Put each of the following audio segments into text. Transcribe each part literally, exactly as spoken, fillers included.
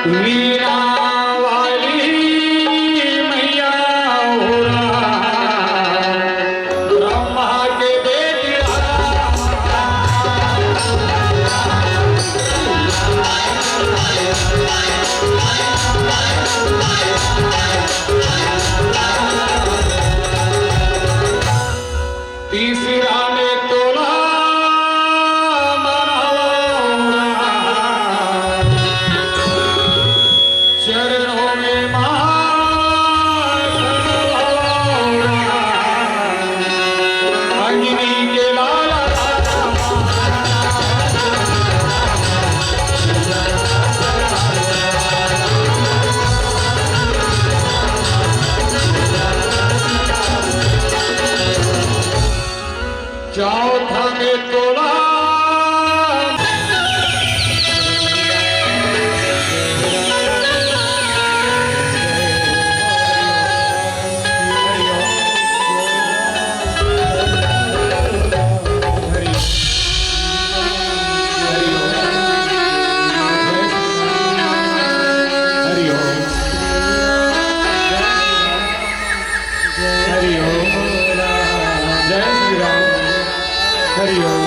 वीणा वाली मैया हो राम, ब्रह्मा के बेटी राम। तीसरा में तोला मनावा, चरणों में माथ नवावा, अंजनी के लाला। चौथा में तोला। हरि ओम। जय श्री राम। हरि ओम।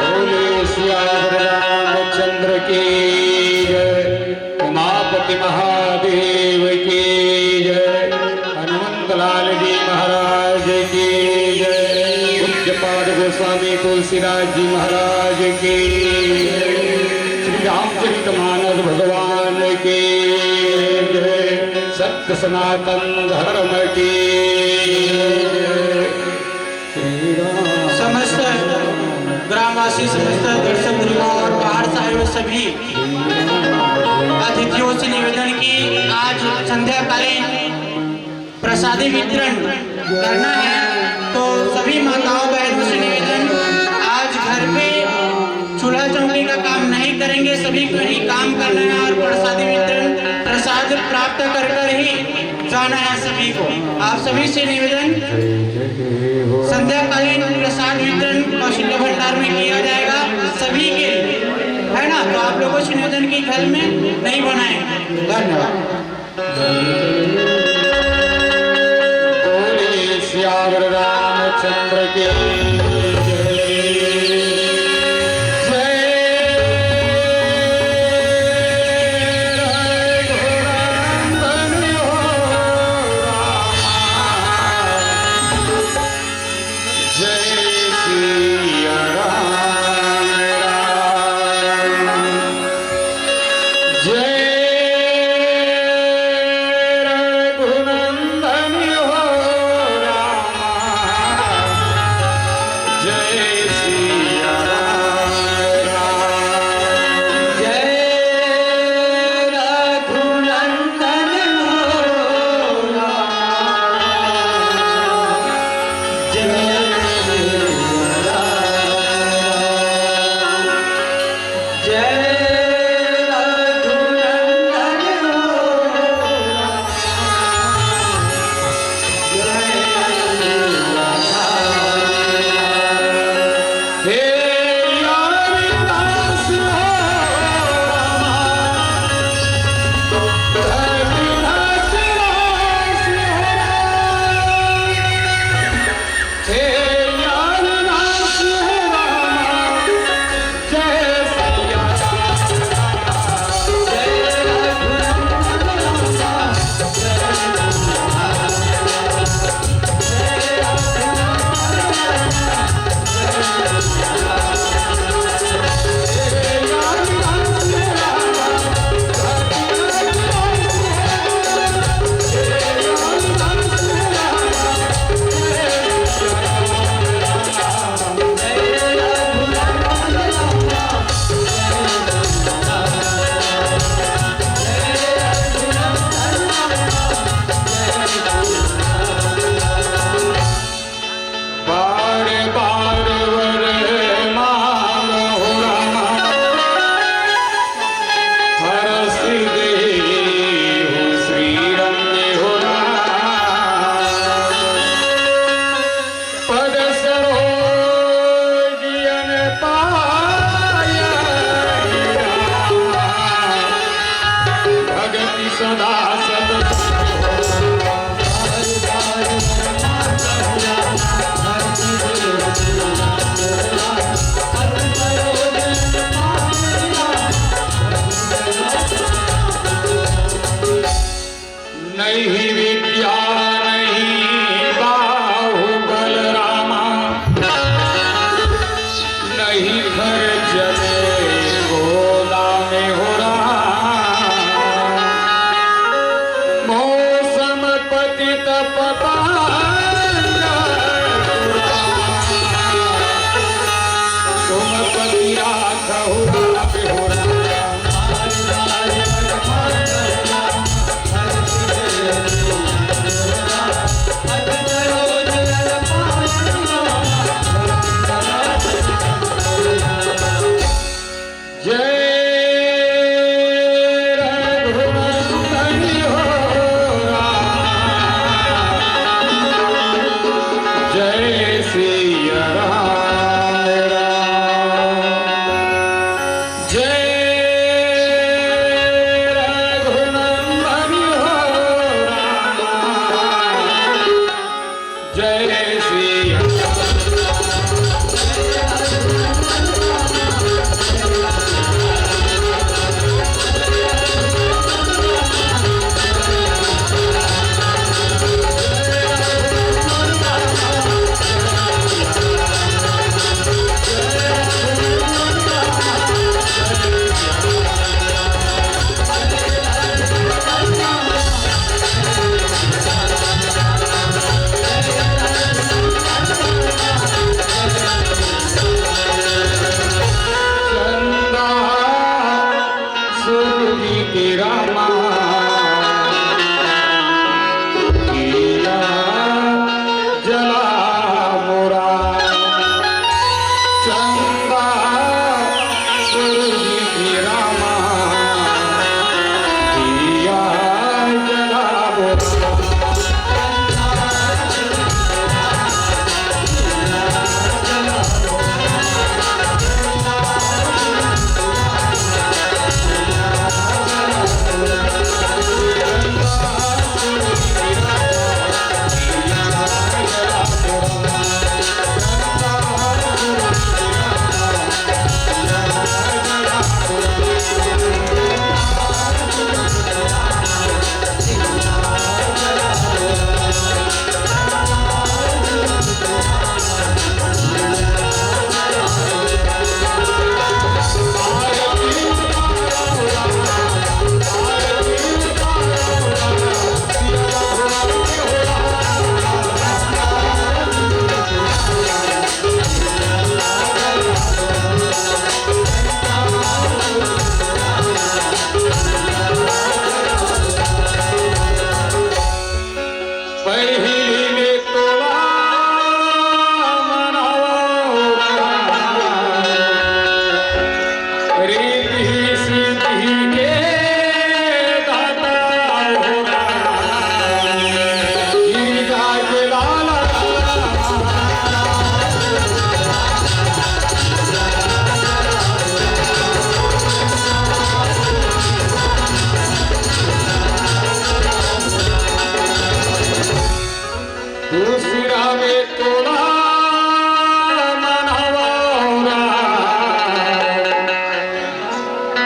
बोले सियावर रामचंद्र की जय, उमापति महादेव की जय, हनुमंत लाल जी महाराज की जय, पूज्यपाद गोस्वामी तुलसीदास जी महाराज की जय, श्री रामचरित मानस भगवान की जय, सत्य सनातन धर्म की जय। समस्त ग्रामवासी, समस्त दर्शक गुरुजन और बाहर से आए हुए सभी अतिथियों से निवेदन कि संध्याकालीन प्रसादी वितरण करना है, तो सभी माताओं बहनों से निवेदन, आज घर पे चूल्हा चौकी का काम नहीं करेंगे, सभी को ही काम करना है और प्रसादी वितरण, प्रसाद प्राप्त कर कर ही जाना है सभी को। आप सभी से निवेदन, संध्याकालीन प्रसाद वितरण कौशल्य भंडार में किया जाएगा सभी के लिए, है ना? तो आप लोगों से निवेदन की घर में नहीं बनाएंगे। धन्यवाद। बोले सियावर रामचंद्र के जय। जय सिया राम, राम। जय रघुनंदन हो रामा, जय सिया राम, राम। जय रघुनंदन हो रामा, जय सिया राम। जय रघुनंदन हो रामा, जय रघुनंदन। हे यार दास हो रामा, धरती दास हो रामा। हे यार दास हो रामा, जय सिया राम। जय रघुनंदन रामा, जय रघुनंदन रामा। बार बार वर मांग हो रामा, हरष देहु श्री रंग हो रामा। पद सरोज अन पाय रामा, भगति सदा सत नहीं विद्या नहीं बाहुबल रामा, नहीं खर्च में गोला में हो रामा। मौसम पतित पतंग तुम पति राखहु राम हो राम। जय रघुनंदन हो राम, जय सिया राम, राम। जय रघुनंदन हो राम, जय सिया।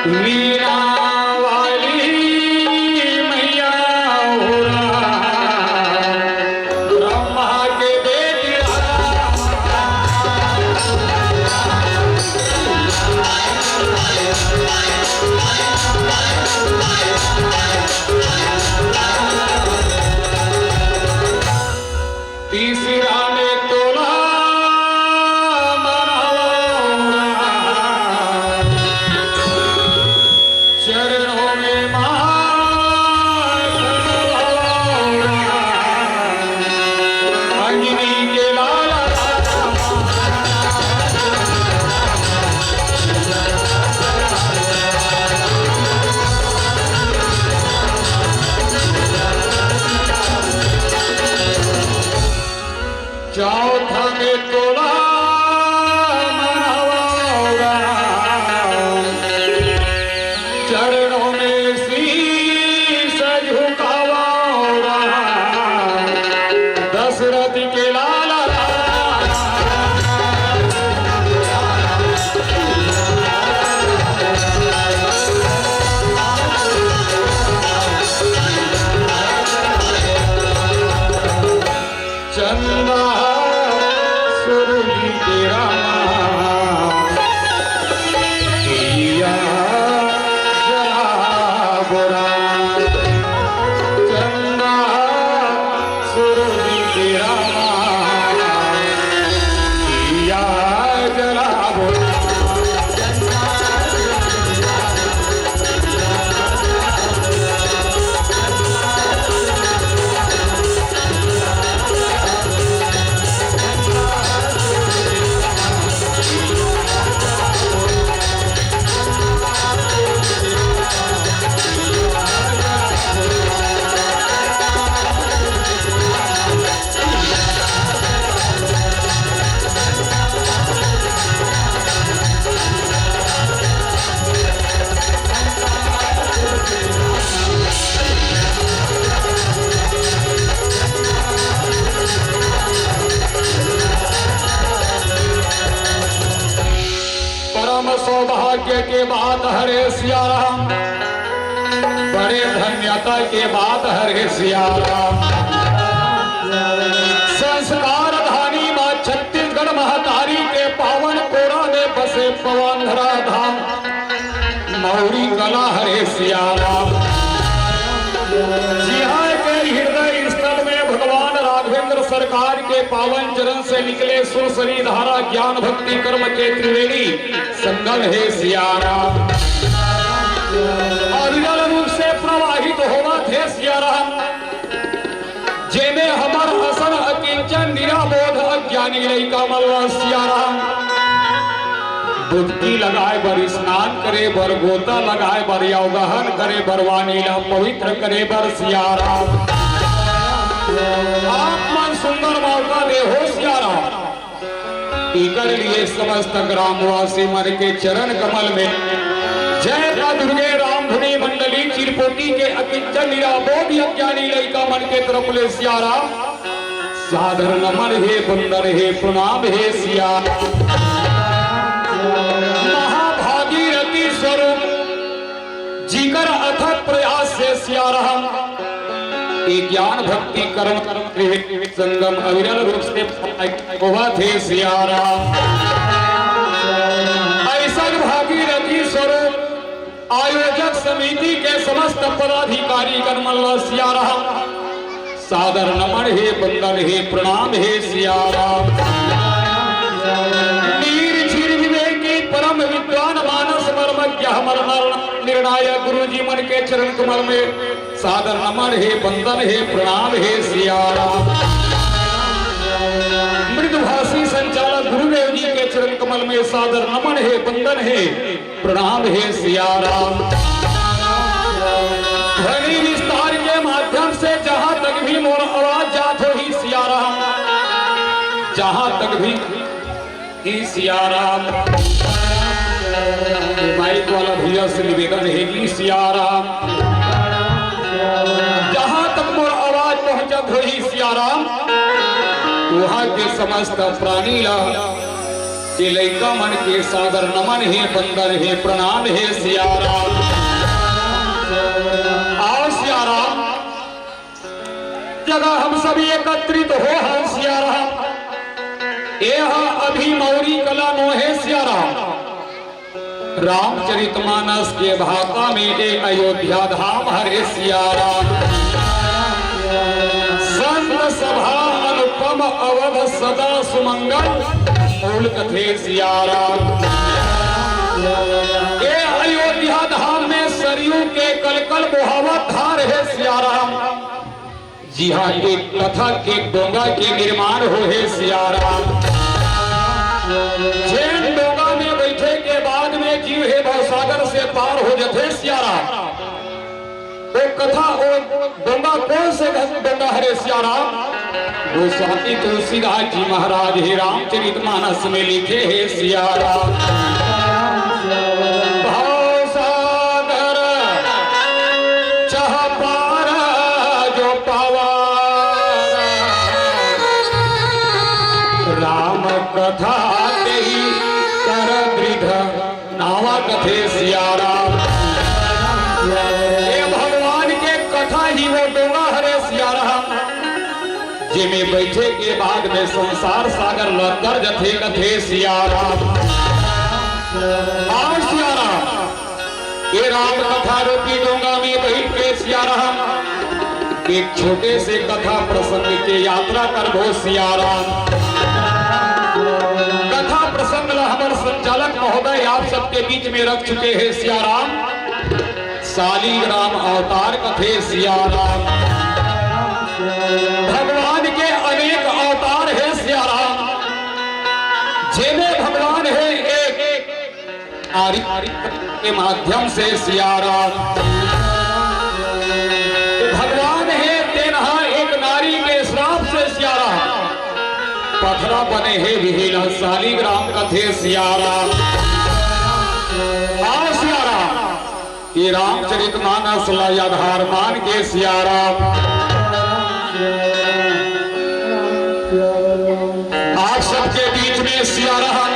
वीणा वाली मैया हो राम, ब्रह्मा के बेटी राम। तीसरा में तोला मनावा, चरणों में माथ नवावा, अंजनी के लाला। चौथा में तोला मनावा, चरणों में शीश झुकावा, दशरथ के लाला। चंदा सूरज के रामा, दिया जलाबो राम। चंदा सूरज के रामा, दिया जलाबो राम। परम सौभाग्य के बात हरे सिया राम, बड़े धन्यता के बात हरे सिया राम। संस्कार धानी माँ छत्तीसगढ़ महतारी के पावन कोरा में बसे पवन धरा धाम मौरी कला हरे सिया राम। जिहाँ के हृदय स्थल में भगवान राघवेंद्र सरकार के पावन चरण से निकले सुरसरी धारा ज्ञान भक्ति कर्म के त्रिवेणी संगम हे सिया राम। अविरल रूप से प्रवाहित होवत हे सिया राम, जेमे हमर असन अकिंचन निराबोध अज्ञानी लइका मन ला सिया राम डुबकी लगाए बर, स्नान करे बर, गोता लगाए बर या अवगाहन करे बर, वाणी ला पवित्र करे बर सिया राम। आप मन सुंदर मौका दे हो सिया राम। इकर लिए समस्त ग्रामवासी मन के चरण कमल में जय माँ दुर्गे राम धुनी मंडली चिरपोटी के अकिंचन निराबोध अज्ञानी लइका मन के तरफ ले सिया राम सादर नमन हे, वंदन हे, प्रणाम हे सिया। महाभागीरथी स्वरूप जिकर अथक प्रयास से सिया राम ये ज्ञान भक्ति कर्म संगम अविरल रूप से होवत हे सिया राम। ऐसन भागीरथी स्वरूप आयोजक समिति के समस्त पदाधिकारी गण मन ला सिया राम सादर नमन हे, वंदन हे, प्रणाम हे सिया राम। नीर क्षीर विवेकी परम विद्वान मानस मर्मज्ञ हमर नर-, निर्णायक गुरु जी मन के चरण कमल में सादर नमन हे, वंदन हे, प्रणाम हे सिया राम। मृदुभाषी संचालक गुरुदेव जी के चरण कमल में सादर नमन हे, वंदन हे, प्रणाम हे सिया राम। ध्वनि विस्तार के माध्यम से जहां तक भी मोर आवाज जात होही सिया राम, जहां तक भी ई सिया राम, माइक वाला भैया से निवेदन हे, ई सिया राम, जहां तक मोर आवाज पहुंचत होही सिया राम, वहां के समस्त प्राणी ला के लइका मन के सादर नमन हे, बंदन हे, प्रणाम हे सियाराम। आओ सियाराम, जगह हम सभी एकत्रित हो हन सियाराम। ए हा अभी मौरी कला नोहे सियाराम। रामचरितमानस के भाखा में ए अयोध्या धाम हरे सियाराम। संत सभा अनुपम अवध सदा सुमंगल मूल कथे सियाराम। ए अयोध्या धाम में सरयू के कलकल बोहावत धार हे सियाराम। जिहां एक कथा के डोंगा के निर्माण होहे सियाराम। जेन डोंगा में बइठे के बाद में जीव हे भवसागर से पार हो जथे सियाराम। ओ कथा, ओ डोंगा कोन से डोंगा हरे सियाराम? गोस्वामी तुलसीदास जी महाराज हे रामचरितमानस में लिखे हे सियाराम। भवसागर चहपारा जो पावा, राम कथा तेहि कर दृढ़ नावा कथे सियाराम। ए भगवान के कथा ही वो डोंगा हरे सियाराम, जेमे बइठे के बाद में संसार सागर ल तर जथे कथे सियाराम। आओ सियाराम, ए राम कथा रूपी डोंगा में बइठ के सियाराम एक छोटे से कथा प्रसंग के यात्रा करबो सियाराम। कथा प्रसंग ला हमर संचालक महोदय आप सबके बीच में रख चुके हे सियाराम। सालिग्राम अवतार कथे सियाराम। भगवान के अनेक अवतार हे सियाराम, जेमे भगवान हे एक नारी के माध्यम से सियाराम। भगवान हे तेनहा एक नारी के श्राप से सियाराम पथरा बने हे विहीन सालिग्राम कथे सियाराम। आ सियाराम, ये रामचरितमानस ला आधार मान के सियाराम। आप सबके बीच में सियाराम,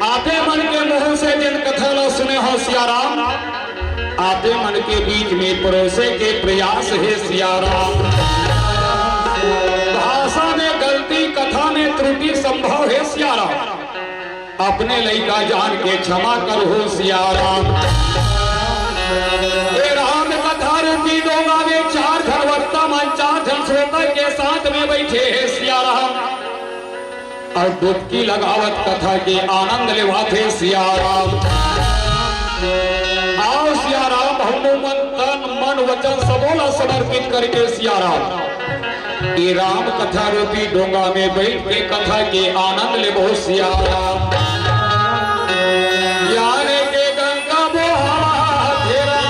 आपे मन के मुंह से जिन कथा ला सुने हो सियाराम, आपे मन के बीच में परोसे के प्रयास हे सियाराम। भाषा में गलती, कथा में त्रुटि संभव हे सियाराम। अपने लइका जान के क्षमा करहु सियाराम। ए राम कथा रूपी डोंगा में चार झन वक्ता मन, चार झन श्रोता के साथ में बइठे हे सियाराम। अउ डुबकी लगावत कथा के आनंद लेवाथे सियाराम। आओ सियाराम, हमू मन तन मन वचन सबो ला समर्पित करके सियाराम ये राम कथा रूपी डोंगा में बइठ के कथा के आनंद लेबो सियाराम। याने के गंगा बोहा तेरा,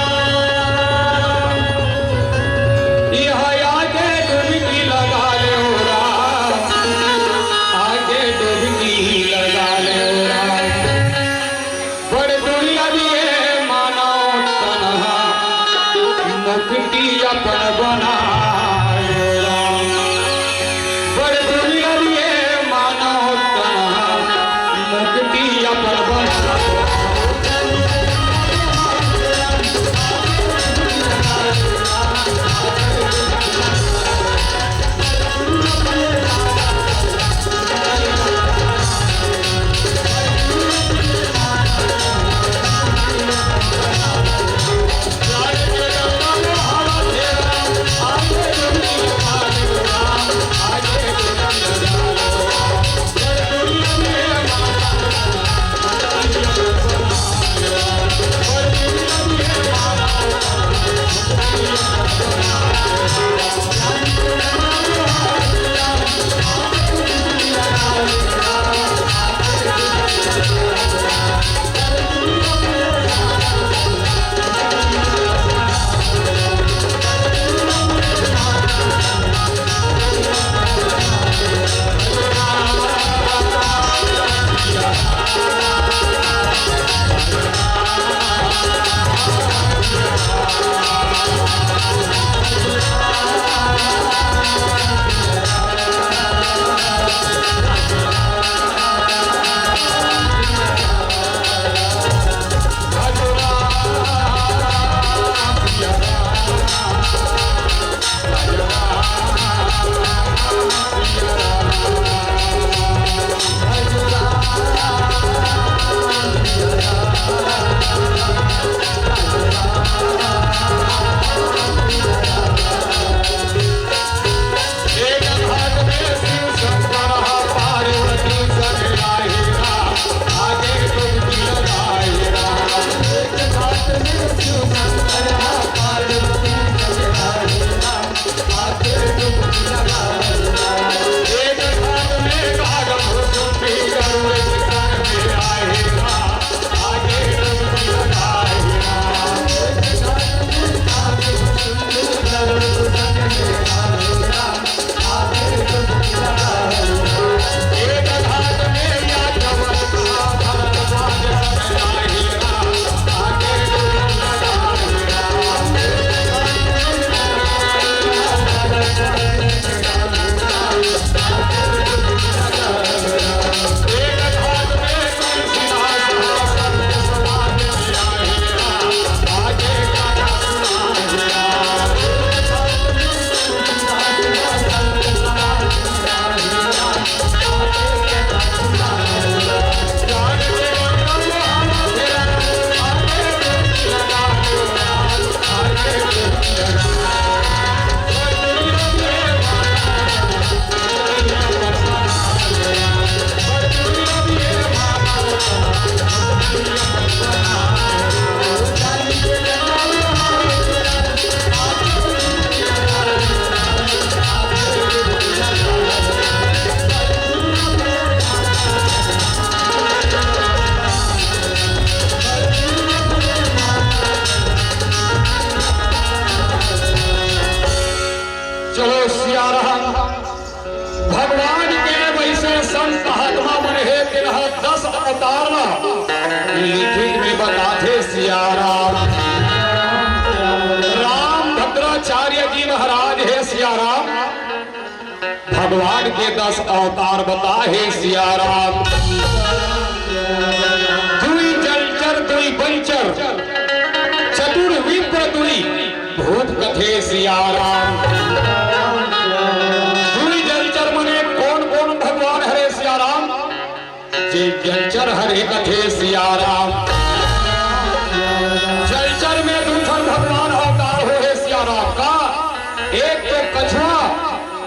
इहाँ आके डुबकी लगा ले ओ राम, आके डुबकी लगा ले ओ राम। बड़ दुर्लभ ये मानव तन हा, मुक्ति अपन बनाए राम। बड़ दुर्लभ ये मानव तन हा, मुक्ति अपन बनाए। राम। राम भद्राचार्य जी महाराज हे सिया राम, भगवान के दस अवतार बता हे सिया राम। दुई जलचर दुई बनचर, चतुर विप्र दुई भूप कथे सिया राम। दुई जलचर मने कोन कोन भगवान हरे सिया राम? जे जलचर हरे कथे सिया राम। जलचर में दू ठन भगवान अवतार होहे सिया राम का, एक तो कछुआ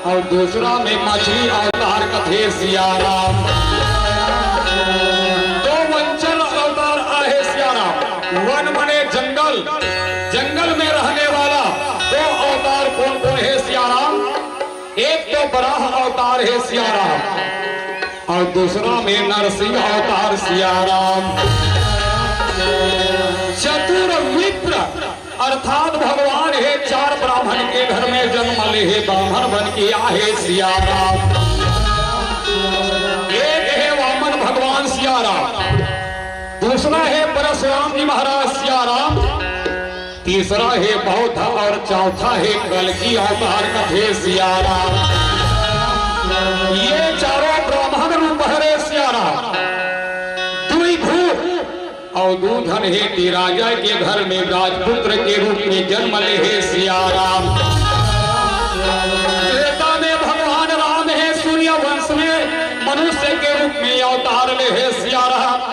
अउ दूसरा में मछली अवतार कथे सिया राम। दो वनचर अवतार आहे सिया राम। वन मने जंगल, जंगल में रहने वाला दो अवतार कोन कोन हे सिया राम? एक तो बराह अवतार हे सिया राम अउ दूसरा में नरसिंह अवतार सिया राम। चतुर विप्र अर्थात भगवान हे चार ब्राह्मण के घर में जन्म ले हे, ब्राह्मण बन के आहे सिया राम। एक हे वामन भगवान सिया राम, दूसरा हे परशुराम जी महाराज सिया राम, तीसरा हे बौद्ध अउ चौथा हे कल्कि अवतार कथे सिया राम। ये चारों ब्राह्मण रूप हरे सिया राम। दुई भूप अउ दू झन हे ती राजा के घर में राजपुत्र के रूप में जन्म ले हे सिया राम। त्रेता में भगवान राम हे सूर्य वंश में मनुष्य के रूप में अवतार ले हे सिया राम।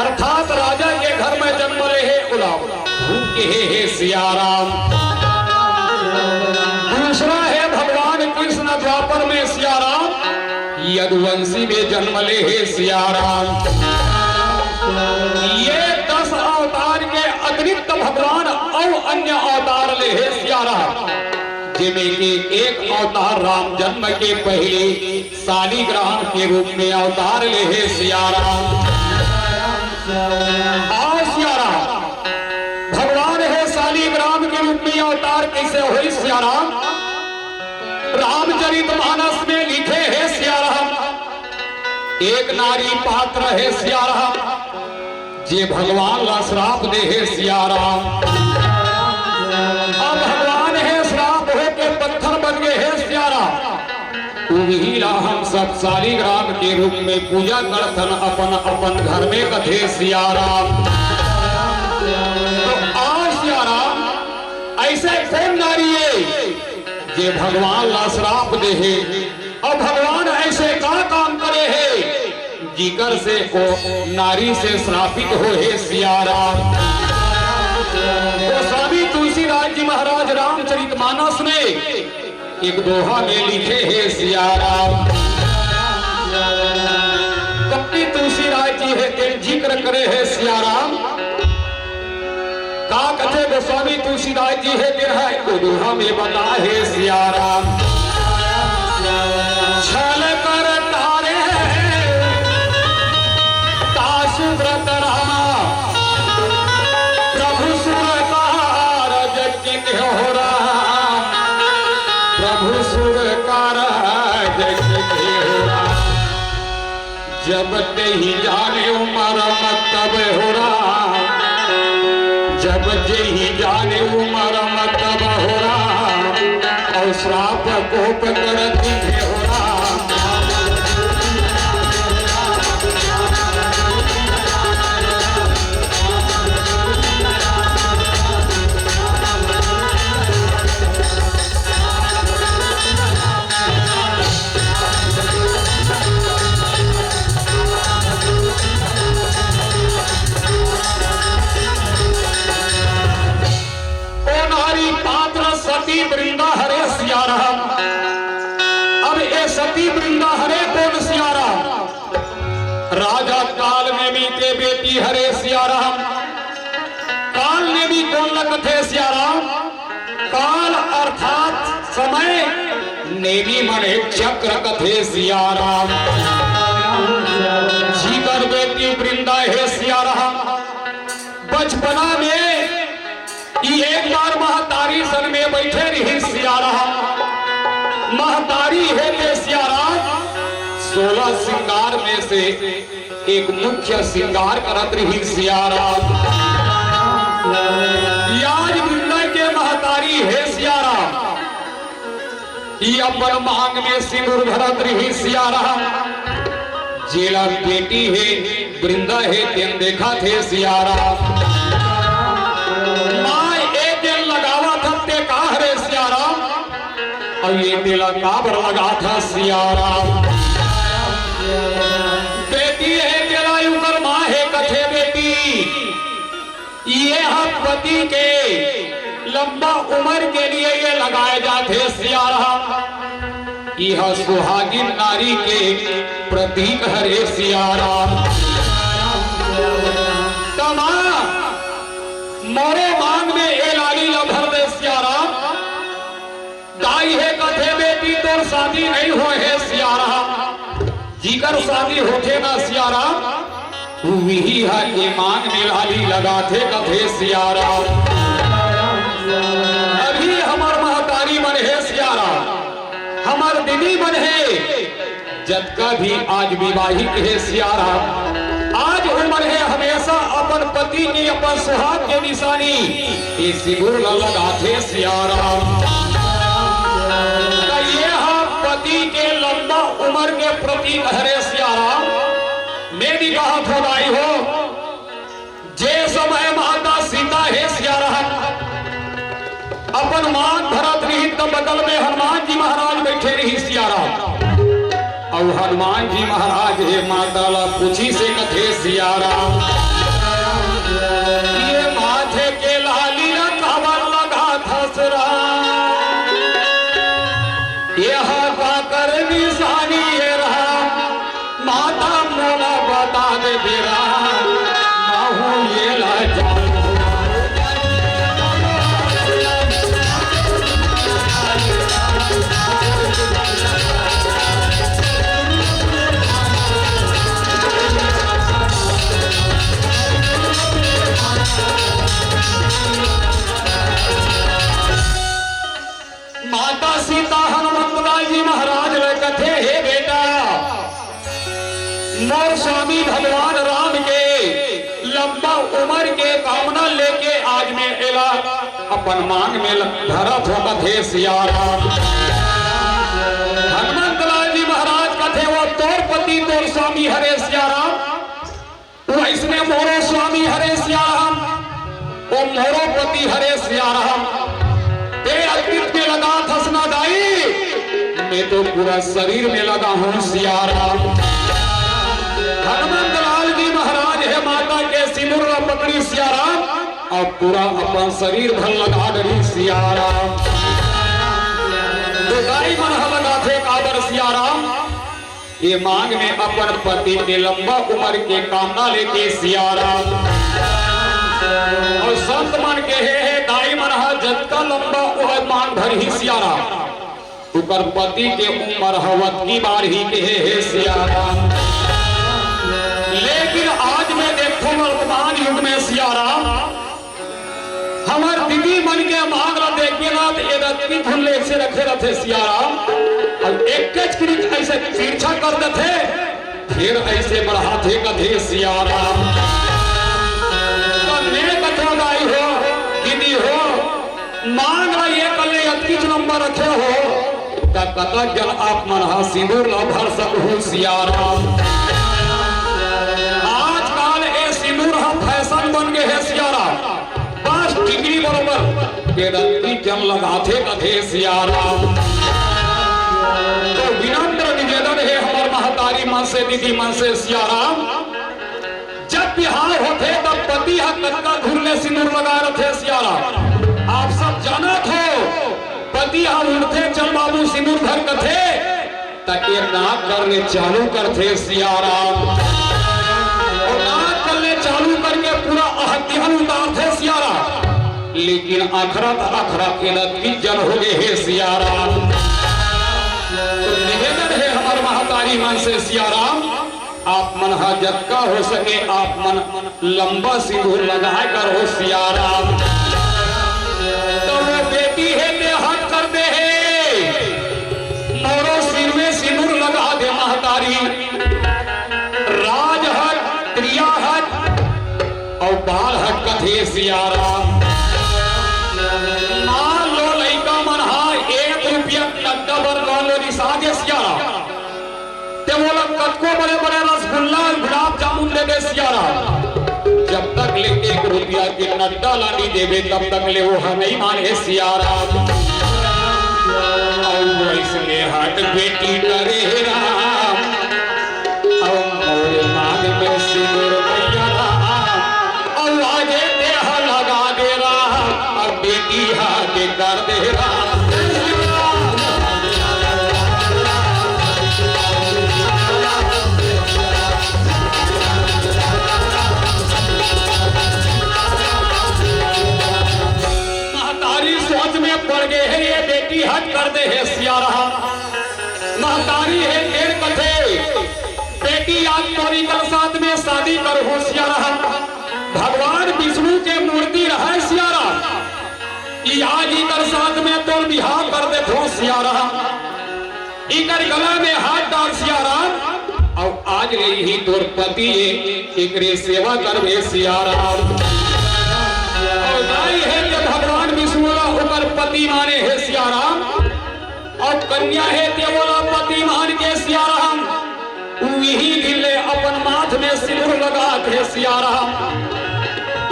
अर्थात राजा के घर में जन्म ले हे, ओला भूप कहे हे सिया राम। दूसरा हे भगवान कृष्ण द्वापर में सिया राम, यदुवंशी में जन्म ले हे सिया राम। ये दस अवतार के अतिरिक्त भगवान अउ अन्य अवतार ले हे सिया राम, जेमे के एक अवतार राम जन्म के पहले शालिग्राम के रूप में अवतार ले हे सिया राम। अउ सिया राम, भगवान हे शालिग्राम के रूप में अवतार कइसे होइस सिया राम? रामचरित मानस में लिखे हे सिया राम, एक नारी पात्र हे सिया राम, जे भगवान ला श्राप दे हे सिया राम। अब भगवान हे श्राप होके पत्थर बन गे हे सिया राम। उही ला हम सब शालिग्राम के रूप में पूजा करथन अपन अपन घर में कथे सिया राम। तो आ सिया राम, अइसे कोन नारी हे जे भगवान ला श्राप दे हे? अउ भगवान अइसे का काम करे हे जिकर से ओ नारी से श्रापित होहे सिया राम? गोस्वामी तुलसीदास जी महाराज रामचरित मानस में एक दोहा में लिखे हे सिया राम। कवि तुलसीदास जी हे तेन जिक्र करे हे सिया राम। का कथे गोस्वामी तुलसीदास जी हे तेन ह एक दोहा में बता हे सिया राम। छल कर तारे तासु व्रत रामा, प्रभु सुर कारज किन्हे हो राम, प्रभु सुर कारज किन्हे हो राम। जब तेहि जानेउ मरम तब हो राम, जब तेहि जानेउ मरम तब हो राम, अउ श्राप कोप कर दीन्हे हो राम। ओ नारी पात्र सती वृंदा हरे सिया राम। अब ए सती वृंदा हरे कोन सिया राम? राजा काल नेमी के बेटी हरे सिया राम। काल नेमी कोन ल कथे सिया राम? काल अर्थात समय, नेमी मने चक्र कथे सिया राम। जिकर बेटी वृंदा हे सिया राम। बचपना में ई एक बार महतारी संग में बइठे रिहिस सिया राम। महतारी हे ते सिया राम, सोलह श्रृंगार में से एक मुख्य श्रृंगार करत रिहिस सिया राम। अपन मांग में सिंदूर भरत रहिस सियाराम। जेला बेटी हे, वृंदा हे, तेन देखत हे सियाराम। माय ए तेल लगावत हस ते का हरे सियाराम? अउ ए तेला काबर लगात हस सियाराम? बेटी हे तेला उकर माँ हे कथे बेटी, ये ह पति के लंबा उमर के लिए ये लगाए जाथे सियाराम। यह सुहागिन नारी के प्रतीक हरे सियाराम। त माँ, मोरो मांग में ए लाली ल भर दे सियाराम। दाई हे कथे बेटी तोर शादी नइ होय हे सियाराम। जिकर शादी होथे ना सियाराम, उही ह ए मांग में लाली लगाथे कथे सियाराम। अभी हमर महतारी मन हे सियाराम, हमर दीदी मन हे, जतका भी आज विवाहित हे सियाराम, आज उमन हे हमेशा अपन पति के, अपन सुहाग के निशानी ए सिंदूर ल लगाथे सियाराम। त ये ह पति के लंबा उमर के प्रतीक हरे सियाराम। मैं भी कहत हो दाई हो, जे समय माता सीता हे सियाराम अपन मांग भरत रहिस त बगल में हनुमान जी महाराज बइठे रहिस सियाराम। अउ हनुमान जी महाराज हे माता ला पूछिस हे कथे सियाराम, ये माथे के लाली ला काबर लगाथस राम? ये ह काकर निशानी हे राम? माता मोला बता दे बेरा, महू ये ला जानू। माता सीता हनुमंत लाल जी महाराज ले कथे, हे बेटा, मोर स्वामी भगवान राम के लंबा उमर के कामना लेके आज मैं एला अपन मांग में ल-, धरत हो कथे सियाराम। हनुमंत लाल जी महाराज कथे, वो तोर पति तोर स्वामी हरे सियाराम। वइसने मोरो स्वामी हरे सियाराम, ओ मोरो पति हरे सियाराम। ते अतीत में लगाथस ना दाई, मैं तो पूरा शरीर में लगा हूँ सियाराम। हनुमंत लाल जी महाराज हे माता के सिंदूर ला पकड़ी सियाराम, अउ पूरा अपन शरीर भर लगा डरी सियाराम। तो दाई मन ह लगाथे काबर सियाराम? ये मांग में अपन पति के लंबा उमर के कामना लेके सियाराम। अउ संत मन कहे हे, दाई मन ह जतका लंबा उमर मांग भरही सियाराम, उकर पति के उमर ह वतकी बाढ़ही कहे हे सियाराम। लेकिन आज मैं देखथों वर्तमान युग में सियाराम, हमर दीदी मन के मांग ला देखे ना त ए रत्ती फुल ले से रखे रथे सियाराम। अउ एक कच किरिच अइसे तिरछा कर देथे, फेर अइसे बढ़ाथे कथे सियाराम। त मैं कथों दाई हो, दीदी हो, मांग ला ये कले अतकीच लंबा रखे हो, त कतक जन आप मन ह सिंदूर ला भर सकहू सियाराम। आजकाल ए सिंदूर ह फैशन बन गे हे सियाराम। बस टिकली बरोबर के रत्ती जन लगाथे कथे सियाराम। तो विनम्र निवेदन हे हमर महतारी मन से, दीदी मन से सियाराम, जब बिहाव होथे तब पति ह कतका धुर ले सिंदूर लगाए रथे सियाराम। आप सब जानत हो, पति ह उठथे चल बाबू सिंदूर धर कथे, त ए नाक कर ले चालू करथे सियाराम। अउ नाक कर ले चालू करके पूरा अहतिहन उतारथे सियाराम। लेकिन अखरत अखरत के नतकी जन हो गे हे सियाराम। तो निवेदन हे हमर महतारी मन से सियाराम, आप मन ह जतका हो सके आप मन लंबा सिंदूर लगाए कर हो सियाराम। तो वो बेटी हे ते हद कर दे हे, मोरो सिर में सिंदूर लगा दे महतारी। राज हट, त्रिया हट, अउ बाल हट कथे सियाराम। मान लो लइका मन ह एक रुपया नड्डा बर को बड़े बड़े रसगुल्ला, गुलाब जामुन दे दे सिया राम, जब तक ले एक रुपया के नड्डा ला नहीं देबे, तब तक ले वो ह नहीं माने सिया राम। अउ वैसने हट बेटी करे राम, अउ मोरे मांग में सिंदूर भैया राम, अउ आगे देह लगा दे राम, अब बेटी हाथ कर दे राम। महतारी सोच में पड़ गए हे, ये बेटी हट कर दे हे सिया राम। महतारी हे तेन कथे, बेटी आज तोरी कर साथ में शादी करहूं सिया राम। भगवान विष्णु के मूर्ति रहय सिया राम, कि आज इकर साथ में तोर बिहाव कर देथों सिया राम। इकर गला में हाथ डार सिया राम, अउ आज ले ही तोर पति ए, एकरे सेवा करबे सिया राम। अउ दाई हे के भगवान विष्णु ला ओकर पति माने हे सिया राम, अउ कन्या हे ते ओला पति मान के सिया राम, उही दिन ले अपन माथ में सिंदूर लगात हे सिया राम।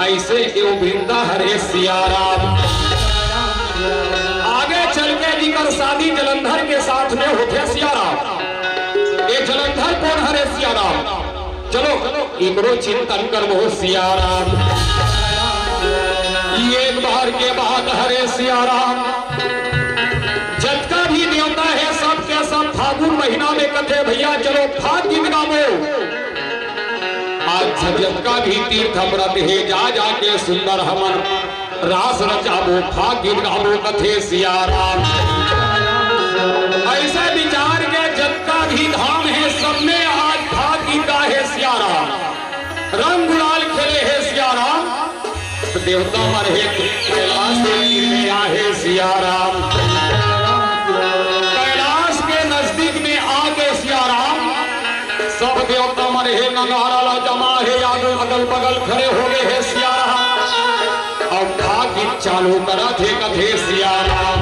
ऐसे यो वृंदा हरे सिया राम। आगे चल के जिकर शादी जलंधर के साथ में होथे सिया राम। ये जलंधर कौन हरे सिया राम? चलो, इकरो चिंतन करबो सिया राम। ये एक बार के बात हरे सिया राम। जतका भी देवता हे, सब के सब फागुन महीना में कथे, "भैया चलो फाग गीत गाबो।" आज जतका भी तीर्थ व्रत हे, जा जाके सुंदर हमन रास रचाबो, फाग गीत गाबो, कथे सिया राम। ऐसा विचार के जतका भी धाम हे, सब में आज फाग गीत गाहे सिया राम, रंग गुलाल खेले हे सिया राम। तो देवता मन हे कैलाश के तीर में आहे सिया राम, कैलाश के नजदीक में आके सिया राम, सब देवता मन हे नगारा ला जमा हे, आगू अगल बगल खड़े हो गए हे सिया राम। अब फाग गीत चालू करत हे, कथे सिया राम,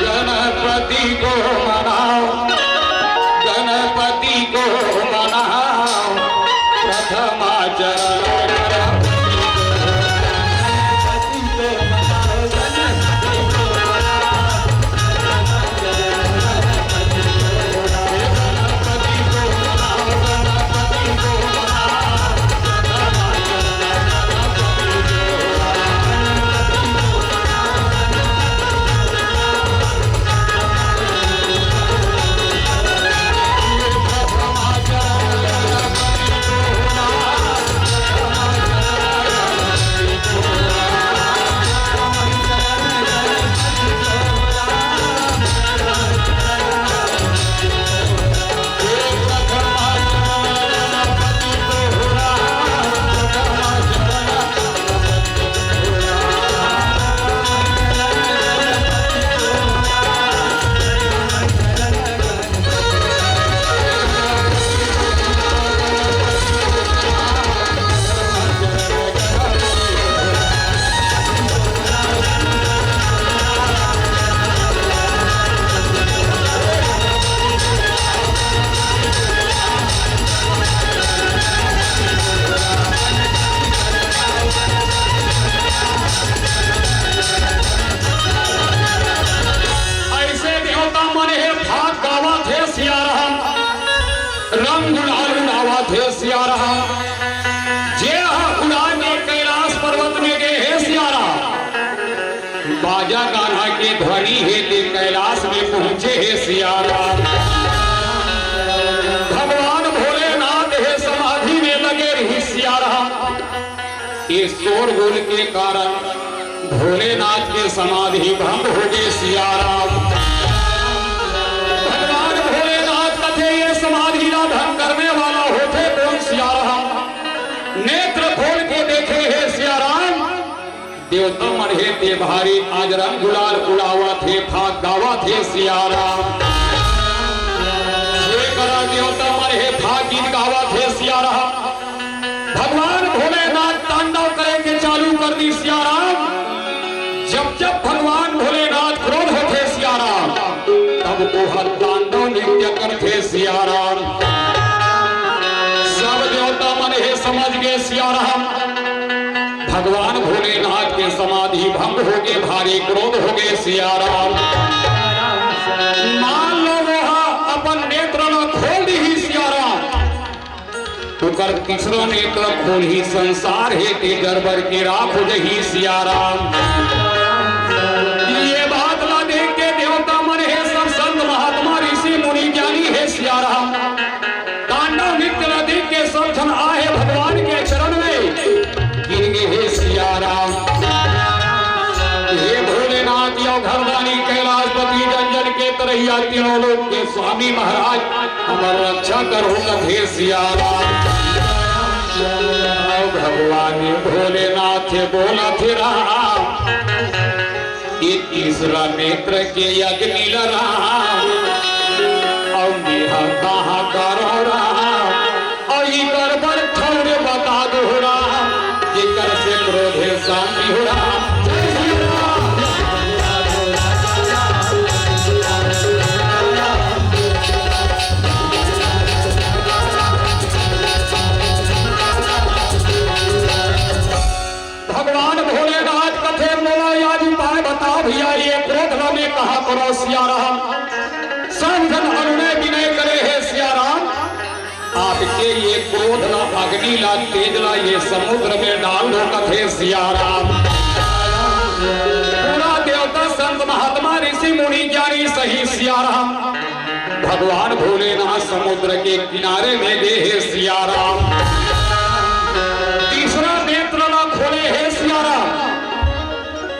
गणपति को मनाओ, गणपति को मनाओ, प्रथमा चरण गणपति को मनाओ। ऐसे देवता मन हे फाग गावत हे सिया राम, रंग गुलाल उड़ावत हे सिया राम। जे ह उड़ा के कैलाश पर्वत में गे हे सिया राम, बाजा गाना के ध्वनि हे ते कैलाश में पहुंचे हे सिया राम। भगवान भोलेनाथ हे समाधि में लगे रही सिया राम। ये शोरगुल के कारण भोलेनाथ के समाधि भंग हो गए सिया राम। भगवान भोलेनाथ कथे ये समाधि ला भंग करने वाला होथे कौन सिया राम? नेत्र खोल के देखे हे सिया राम। देवता मन हे ते भारी आज रंग गुलाल उड़ावत हे, फाग गावत हे सिया राम। ये करा देवता मन हे फाग गीत गावत हे सिया राम। भगवान भोलेनाथ तांडव करे के चालू कर दी सिया राम। जब जब भगवान भोलेनाथ क्रोध होथे सिया राम, तब ओह तांडव नृत्य करथे सिया राम। भगवान भोलेनाथ के समाधि भंग होगे, भारी क्रोध होगे सियाराम। मान लो वो अपन नेत्र ला खोल दिही सियाराम, ओकर तीसरा नेत्र खोलही, संसार हे ते जरबर के राख हो जही सियाराम। ये बात ला देख के देवता मन हे, सब संत महात्मा ऋषि मुनि ज्ञानी हे सियाराम। तांडव नृत्य ला देख के सब झन आहे भगवान के चरण में गिर गे हे सियाराम। हे भोलेनाथ या घरदानी कैलाशपति जन जन के तरैया तीनों लोक के स्वामी महाराज, हमर रक्षा करहू कथे सियाराम। भगवान भोलेनाथ बोलथे राम, ये तीसरा नेत्र के अग्नि ला राम, अउ मेहा कहाँ करो राम, अउ इकर बर ठौर बता दो राम, जेकर से क्रोध हे शांति हो राम। जय श्री राम। भगवान भोलेनाथ कथे, मोला आज उपाय बता भैया, ये क्रोध ला मैं कहाँ करो सियाराम। सब झन अनुनय विनय करे हे सियाराम, आपके ये क्रोध ला, अग्नि ला, तेज ला ये समुद्र में डाल दो कथे सियाराम। पूरा देवता संत महात्मा ऋषि मुनि ज्ञानी सही सियाराम। भगवान भोलेनाथ समुद्र के किनारे में गे हे सियाराम। तीसरा नेत्र ला खोले हे सियाराम।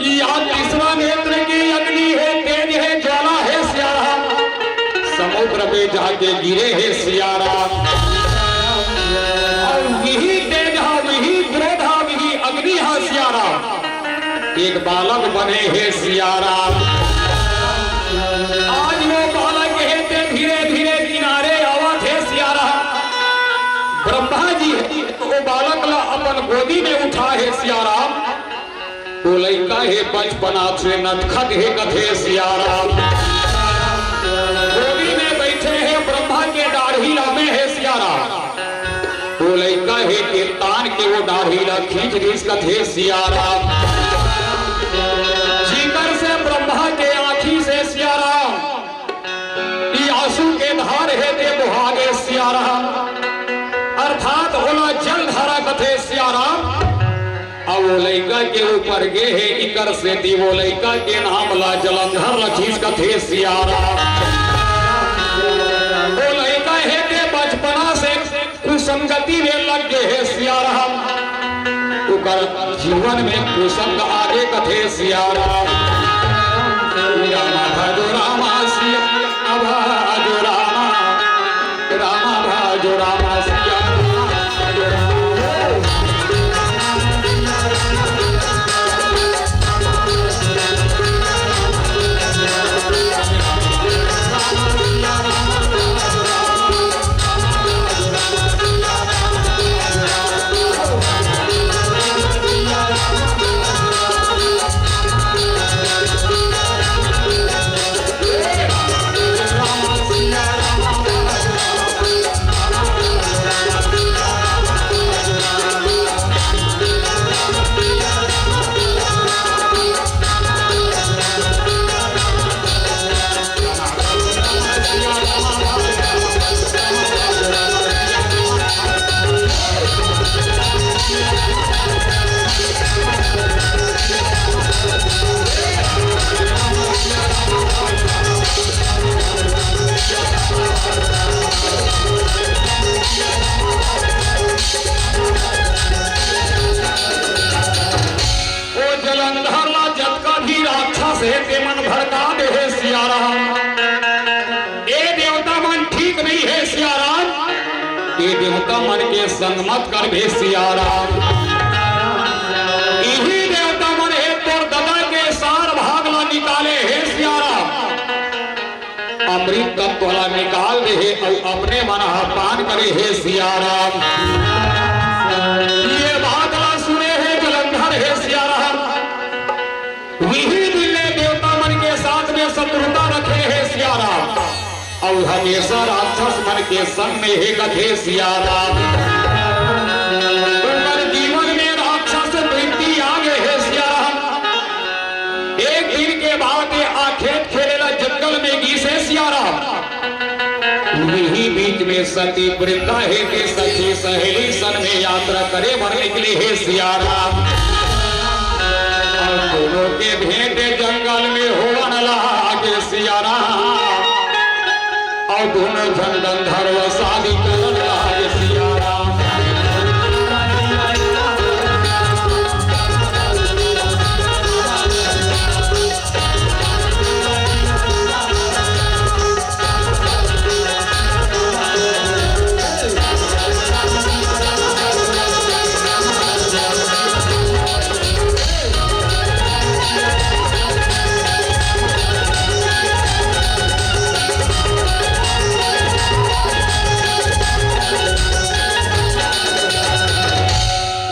या तीसरा नेत्र के अग्नि हे, तेज हे, ज्वाला हे सियाराम। समुद्र में जाके गिरे हे सियाराम। अउ इही तेज हा, इही क्रोध हा, इही अग्नि हा सियाराम। एक बालक बने हे सियाराम। आज वो बालक हे ते धीरे धीरे किनारे आवत हे सियाराम। ब्रह्मा जी वो बालक ला अपन गोदी में उठा हे सियाराम। वो लइका हे बचपना से नटखट हे कथे सियाराम। गोदी में बैठे हे ब्रह्मा के डाढ़ी लामे हे सियाराम। वो लइका हे के तान के वो डाढ़ी ला खींच दिस कथे सियाराम। जीकर से ब्रह्मा के आँखी से सियाराम, ई आंसू के धार हे ते बोहागे सियाराम, अर्थात ओला जल धारा कथे सियाराम। अब वो लइका के ऊपर गे हे, इकर सेती वो लइका के नाम ला जलंधर रखिस कथे सियाराम। वो लइका हे ते बचपना से कुसंगति में लग गे हे सियाराम। ओकर जीवन में कुसंग आगे कथे सियाराम। रामा भजो रामा सिया भजो रामा, रामा भजो रामा सिया भजो रामा। ओ जलंधर ला जतका भी राक्षस हे, तेमन भड़का दे हे सियाराम। ए देवता मन ठीक नहीं हे सियाराम। ए देवता मन के संग मत करबे सियाराम। इही देवता मन हे तोर ददा के सार भाग ला निकाले हे सियाराम। अमृत तत्व ला निकाल दे हे अउ अपने मन ह पान करे हे सियाराम। ये बात ला सुने हे जलंधर हे सियाराम। वही दिन ले देवता मन के साथ में शत्रुता रखे हे सियाराम। अउ हमेशा राक्षस मन के संग में हे कथे सियाराम। ओकर जीवन में राक्षस वृत्ति बीच में सती वृंदा हे के सखी सहेली सन में यात्रा करे बर निकले हे सिया राम। अउ दोनों के भेंट जंगल में होवन लागे सिया राम। अउ दोनों झन गंधर्व शादी करन लागे सिया राम।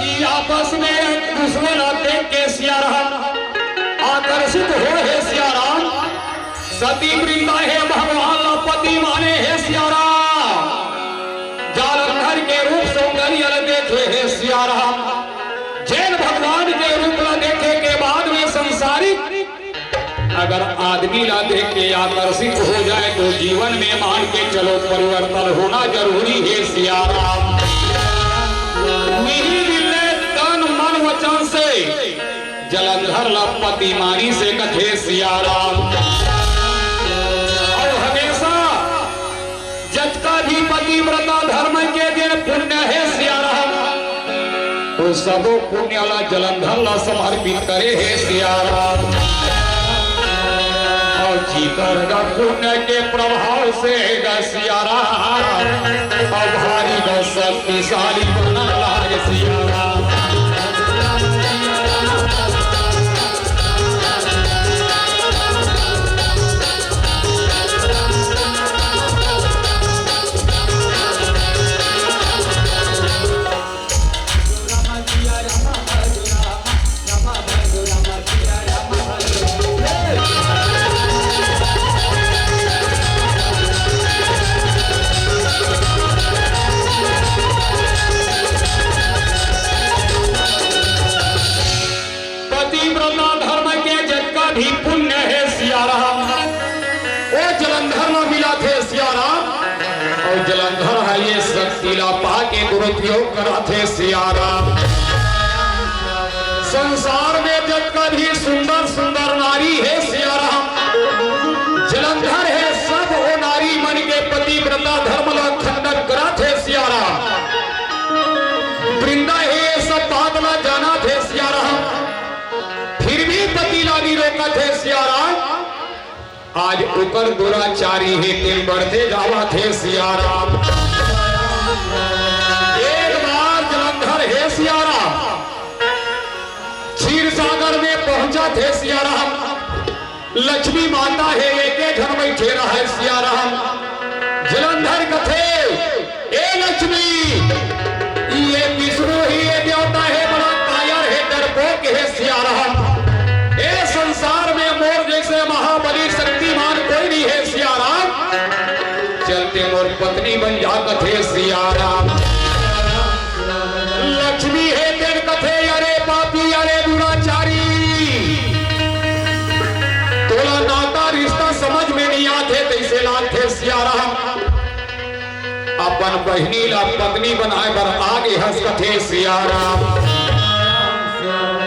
ई आपस में एक दूसरे ला देख के सिया राम आकर्षित हो हे सिया राम। सती वृंदा हे भगवान ला पति माने हे सिया राम। जालंधर के रूप सौंदर्य ला देखे हे सिया राम। जेन भगवान के रूप ला देखे के बाद में संसारिक अगर आदमी ला देख के आकर्षित हो जाए तो जीवन में मान के चलो परिवर्तन होना जरूरी हे सिया राम। मिही मिले तन मन वचन से जलंधर ला पति मानी से कथे सिया राम। अउ हमेशा जतका भी पतिव्रता धर्म के जे पुण्य हे सिया राम, वो सबो पुण्य ला जलंधर ला समर्पित करे हे सिया राम। अउ जीकर गा पुण्य के प्रभाव से गा सिया राम, अउ भारी गा शक्तिशाली बनन लागे सिया राम। पतिव्रता धर्म के जतका भी पुण्य हे सिया राम, ओ जलंधर ला मिलथे सिया राम। अउ जलंधर ह ये शक्ति ला पाके दुरुपयोग करथे सिया राम। संसार में जतका भी सुंदर सुंदर नारी हे सिया राम, जलंधर हे सब ओ नारी मन के पतिव्रता धर्म ला खंडन करथे सिया राम। वृंदा हे सब बात ला जानथे सिया राम। फिर भी पति ला नइ रोकथे सिया राम। आज ओकर दुराचारी हे तेन बढ़ते जावथे सिया राम। एक बार जलंधर हे सिया राम, क्षीर सागर में पहुंचथे सिया राम। लक्ष्मी माता हे, एके झन बइठे रहय सिया राम। जलंधर कथे, ए लक्ष्मी, ये विष्णु ही ये देवता हे, बड़ा कायर हे, डरपोक हे सिया राम। ए संसार में मोर जइसे महाबली शक्तिमान कोई नइ हे सिया राम। चल ते मोर पत्नी बन जा कथे सिया राम। लक्ष्मी हे तेन कथे, अरे पापी, अरे दुराचारी, तोला नाता रिश्ता समझ में नइ आथे, तइसे लागथे सिया राम। अपन बहिनी ला पत्नी बनाए बर आगे हस कथे सिया राम।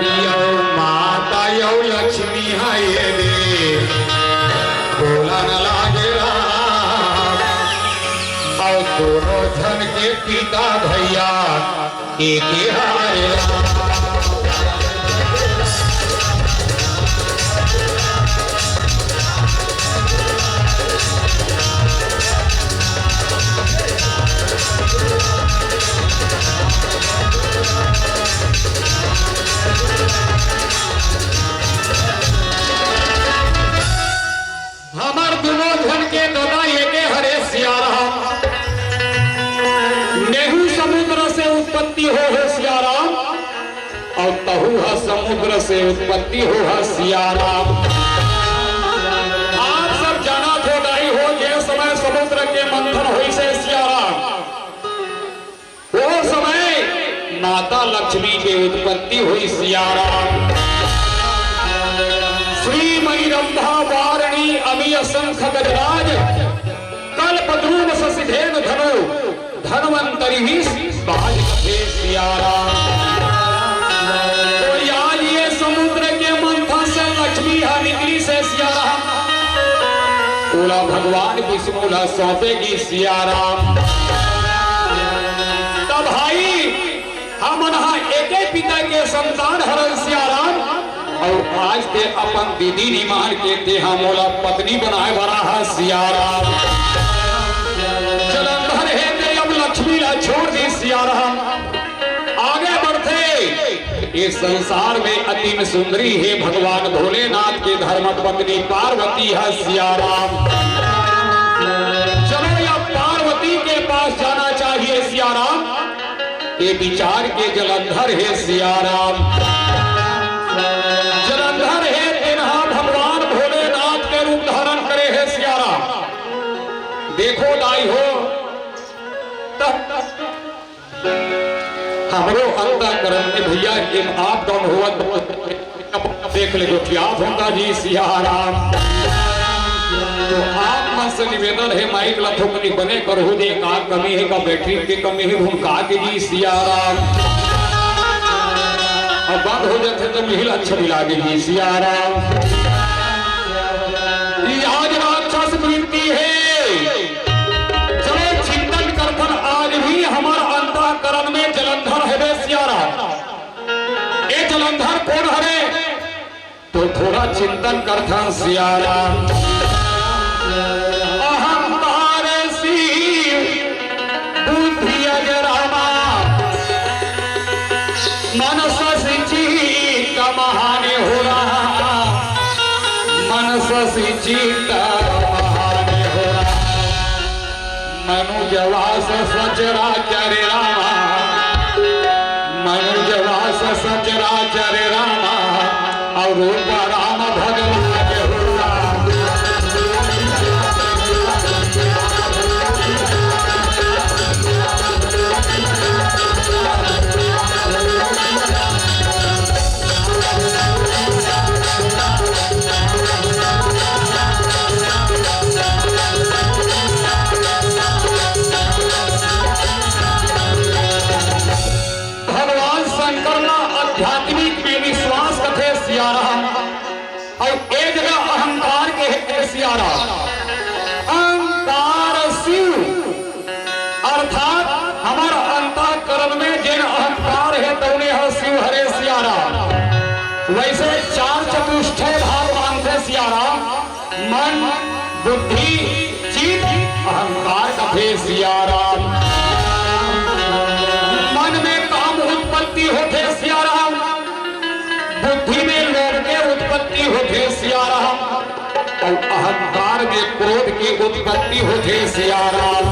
यौ माता यौ लक्ष्मी हे ये दे, बोलन लागे राम। अउ दोनों झन के पिता भइया एके हरे राम। हमर दुनों झन के ददा एके हरे सिया राम। मेहू समुद्र से उत्पत्ति होहे सिया राम, अउ तहू ह समुद्र से उत्पत्ति होहा सिया राम। आप सब जानत हो दाई हो, जे समय समुद्र के मंथन होइसे सिया राम, ओ समय माता लक्ष्मी के उत्पत्ति होइस सिया राम। श्री मणि रंभा वारणी अमी असंख गजराज, कल्प द्रुम शशि धेनु धनु धन्वंतरि विष बाज कथे सिया राम। तो आज ये समुद्र के मंथन से लक्ष्मी ह निकलिस हे सिया राम, ओला भगवान विष्णु ला सौंपेगी सिया राम। तब भाई हमन ह एके पिता के संतान हरन सिया राम, अउ आज ते अपन दीदी निमान के तेहा मोला पत्नी बनाए बर आहा सिया राम। जलंधर हे ते अब लक्ष्मी ला छोड़ दी सिया राम। आगे बढ़थे ये संसार में अतिम सुंदरी हे भगवान भोलेनाथ के धर्म पत्नी पार्वती ह सिया राम। चलो या पार्वती के पास जाना चाहिए सिया राम। ये विचार के जलंधर हे सिया राम। जलंधर हे तेनहा भगवान भोलेनाथ के रूप धारण करे हे सिया राम। देखो दाई हो, तब हमरो अंतःकरण में भैया एक आप डाउन होवत देख ले गोठियात होंदा जी सिया राम। तो आप मन से निवेदन हे माइक ला थोकनी बने करहु दे, का कमी हे, का बैटरी के कमी हे, हम का के जी सिया राम। अब बंद हो जाथे तो मिहिल अच्छा मिला के जी सिया राम। ई आज राक्षस वृत्ति हे। चलो चिंतन करथन आज भी हमर अंतःकरण में जलंधर हवे सिया राम। ए जलंधर कोन हरे? तो थोड़ा चिंतन करथन सिया राम। अहंकार शिव बुद्धि अज रामा, मन शशि चित्त महान हो रहा, मन शशि चित्त महान हो रहा। मनुजवास सचराचर रामा, मनुजवास सचराचर रामा, अउ रूप राम भगवान हो राम। भगवान शंकर ला आध्यात्मिक में विश्वास कथे सिया राम, अउ ए जगह अहंकार के हे सिया राम। अहंकार शिव, अर्थात हमर अंतःकरण में जेन अहंकार हे तउने ह शिव हरे सिया राम। वैसे चार चतुष्टय भाव मानथे सिया राम। मन, बुद्धि, चित्त, अहंकार कथे सिया राम। मन में काम उत्पत्ति होथे सिया राम, बुद्धि में लोभ के उत्पत्ति होथे सिया राम, अउ अहंकार में क्रोध के उत्पत्ति होथे सिया राम,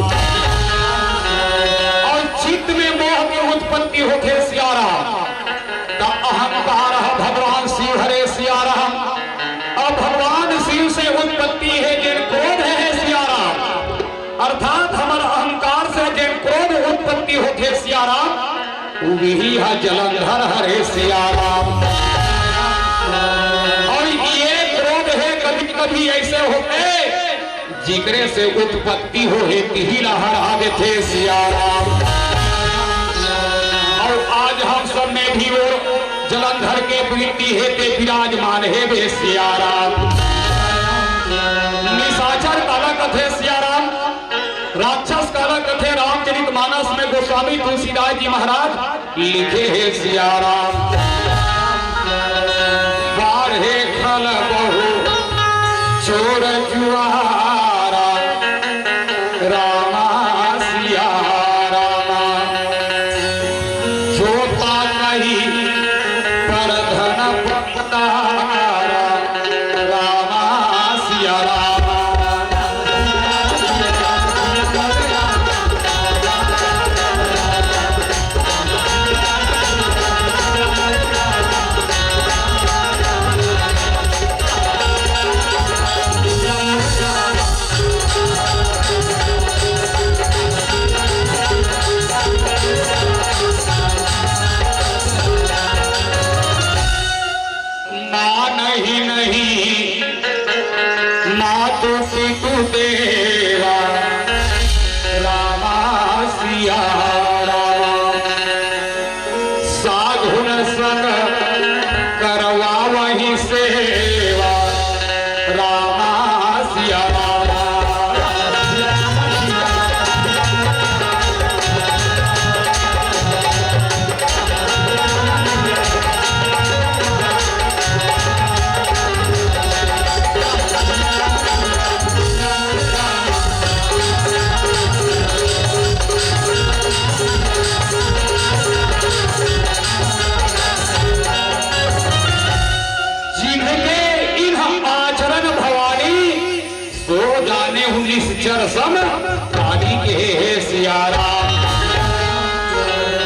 अउ चित्त में मोह के उत्पत्ति होथे सिया राम। त अहंकार ह भगवान शिव हरे सिया राम। अब भगवान शिव से उत्पत्ति हे जेन क्रोध हे सिया राम, अर्थात हमर अहंकार से जेन क्रोध उत्पत्ति होथे सिया राम, उही ह जलंधर हरे सिया राम। अउ ये क्रोध हे कभी कभी ऐसे होथे जिकरे से उत्पत्ति होहे तिही ला हरा देथे सिया राम। अउ आज हम सब में भी वो जलंधर के वृत्ति हे ते विराजमान हे बे सिया राम। निशाचर काला कथे सिया राम, राक्षस काला कथे रामचरित मानस में गोस्वामी तुलसीदास जी महाराज लिखे हे सिया राम। बाढ़े खल बहु चोर जुआरा, रामा सिया रामा। जोता कही पर धन पतारा, रामा सिया रामा। मानहि नहीं मातु पितु देवा, चरसम पानी के हे सिया राम।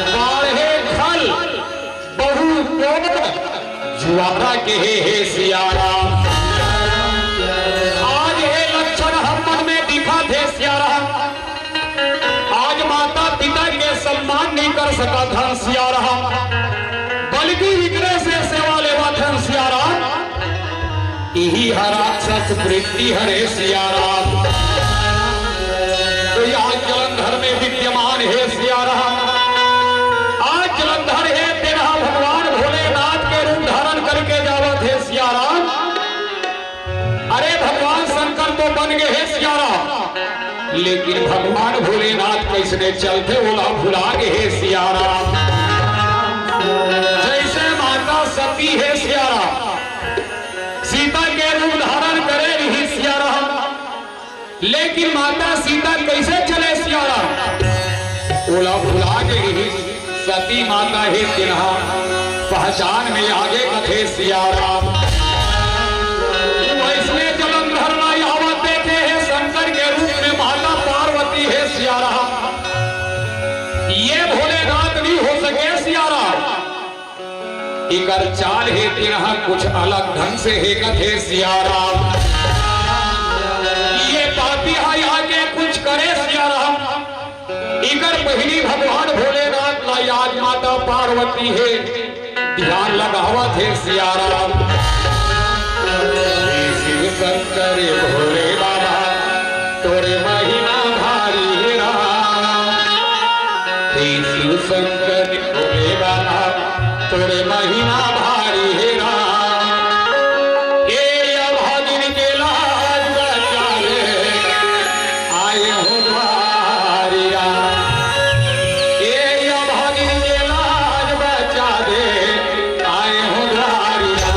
बाढ़े खल बहु कोर जुआरा के हे, हे सिया राम। आज हे लक्षण हमन में दिखत हे सिया राम। आज माता पिता के सम्मान नहीं कर सकत हन सिया राम, बल्कि इकरे से सेवा लेवत हन सिया राम। इही ह राक्षस वृत्ति हरे सिया राम। तो आज जलंधर में विद्यमान हे सिया राम। आज जलंधर हे तेनहा भगवान भोलेनाथ के रूप धारण करके जावत हे सिया राम। अरे भगवान शंकर तो बन गए हे सिया राम, लेकिन भगवान भोलेनाथ कइसने चलथे ओला भुला गे हे सिया राम। जइसे माता सती हे सिया राम, सीता के रूप धारण करे रिहिस सिया राम, लेकिन माता सीता कइसे चले सिया राम, ओला भुला गे रिहिस। सती माता हे तेनहा पहचान में आगे कथे सिया राम। वइसने जलंधर ला आवत देखे हे शंकर के रूप में माता पार्वती हे सिया राम। ये भोलेनाथ नहीं हो सके सिया राम। इकर चाल हे तेनहा कुछ अलग ढंग से हे कथे सिया राम। ये पापी हा आके कुछ करे सिया राम। इकर पहिली भगवान भोलेनाथ ला आज माता पार्वती हे ध्यान लगावत हे सिया राम। हे शिव शंकर भोले बाबा तोरे महिमा भारी हे राम। हे शिव शंकर भोले बाबा तोरे महिमा भारी हे राम। ए अभागिन के लाज बचा ले, आए हो द्वारिया। ए अभागिन के लाज बचा दे, आए हो द्वारिया।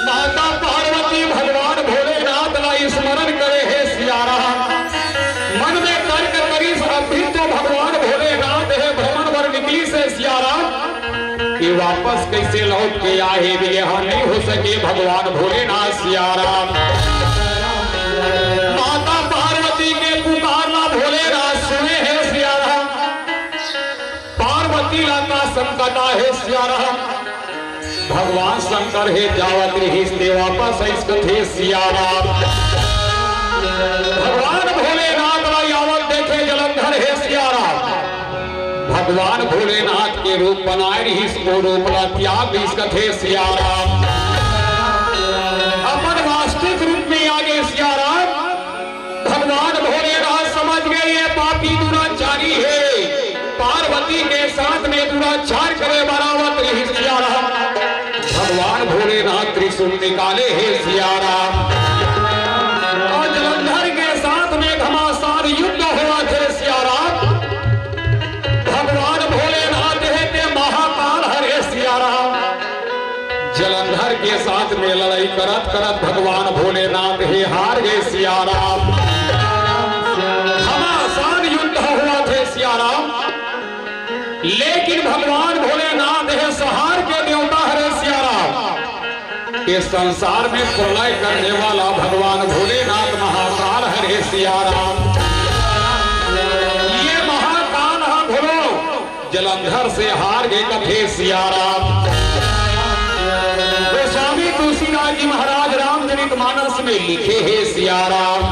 माता पार्वती भगवान भोलेनाथ ला स्मरण करे हे सिया राम। मन में तर्क करिस, अभी तो भगवान भोलेनाथ हे भ्रमण बर निकलिस हे सिया राम। ये वापस कइसे लौट के आए? ये हा नहीं हो सके भगवान भोलेनाथ सिया राम। माता पार्वती के पुकार ला भोलेनाथ सुने हे सिया राम। पार्वती ला का संकट आहे सिया राम। भगवान शंकर हे जावत रिहिस ते वापस आइस कथे सिया राम। भगवान भोलेनाथ ला आवत देखे जलंधर हे सिया राम। भगवान भोलेनाथ के रूप बनाए रिहिस, वो रूप ला त्याग दिस कथे सिया राम। अपन वास्तविक रूप में आगे सिया राम। भगवान भोलेनाथ समझ गए ये पापी दुराचारी हे, पार्वती के साथ में दुराचार करे बर आवत रिहिस सिया राम। भगवान भोलेनाथ त्रिशूल निकाले हे सिया राम। और जलंधर के साथ में घमासान युद्ध होवत हे सिया राम। भगवान भोलेनाथ हे ते महाकाल हरे सिया राम। जलंधर के साथ में लड़ाई करत करत भगवान भोलेनाथ हे हार गे सिया राम। घमासान युद्ध होवत हे सिया राम। लेकिन भगवान भोलेनाथ ये संसार में प्रलय करने वाला भगवान भोलेनाथ महाकाल हरे सिया राम। ये महाकाल ह घलो जलंधर से हार गे कथे सिया राम। गोस्वामी तुलसीदास जी महाराज रामचरित मानस में लिखे हे सिया राम।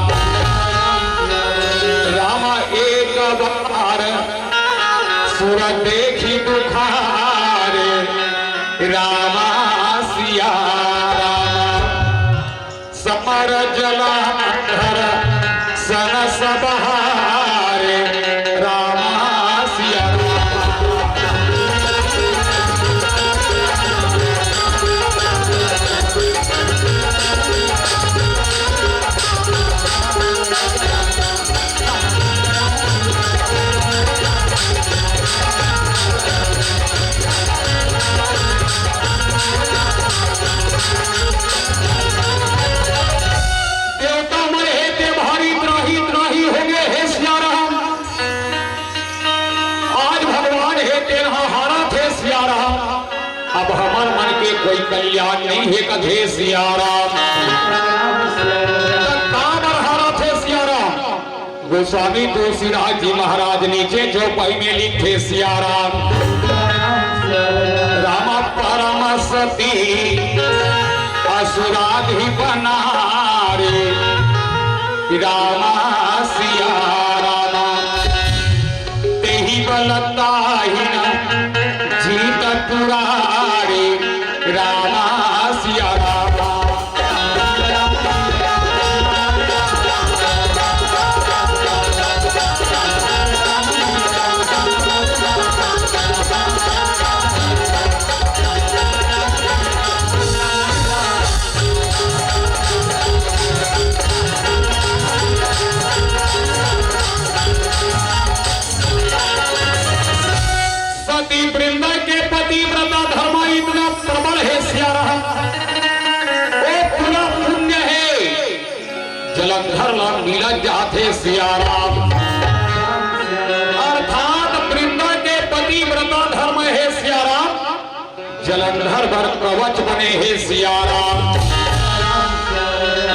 राम एक बार सुर देखी दुखारे, रामा सिया रामा। समर जलंधर सन सब हारे, रामा सिया रामा। देवता मन हे ते भारी त्राही त्राही हो गए हे सिया राम। आज भगवान हे तेन ह हारत हे सिया राम। अब हमर मन के कोई कल्याण नहीं हे कथे सिया राम। त का बर हारत हे सिया राम? गोस्वामी तुलसीदास जी महाराज नीचे चौपाई में लिखे सिया राम। राम परम सती असुराधिप नारी, रामा सिया रामा। तेहि बल ताहि न जीत पुरारी, रामा सिया रामा। सती वृंदा के पतिव्रता धर्म इतना प्रबल हे सिया राम, वो पूरा पुण्य हे, जलंधर ला मिल जाथे सिया राम। अर्थात वृंदा के पतिव्रता धर्म हे सिया राम, जलंधर बर कवच बने हे सिया राम।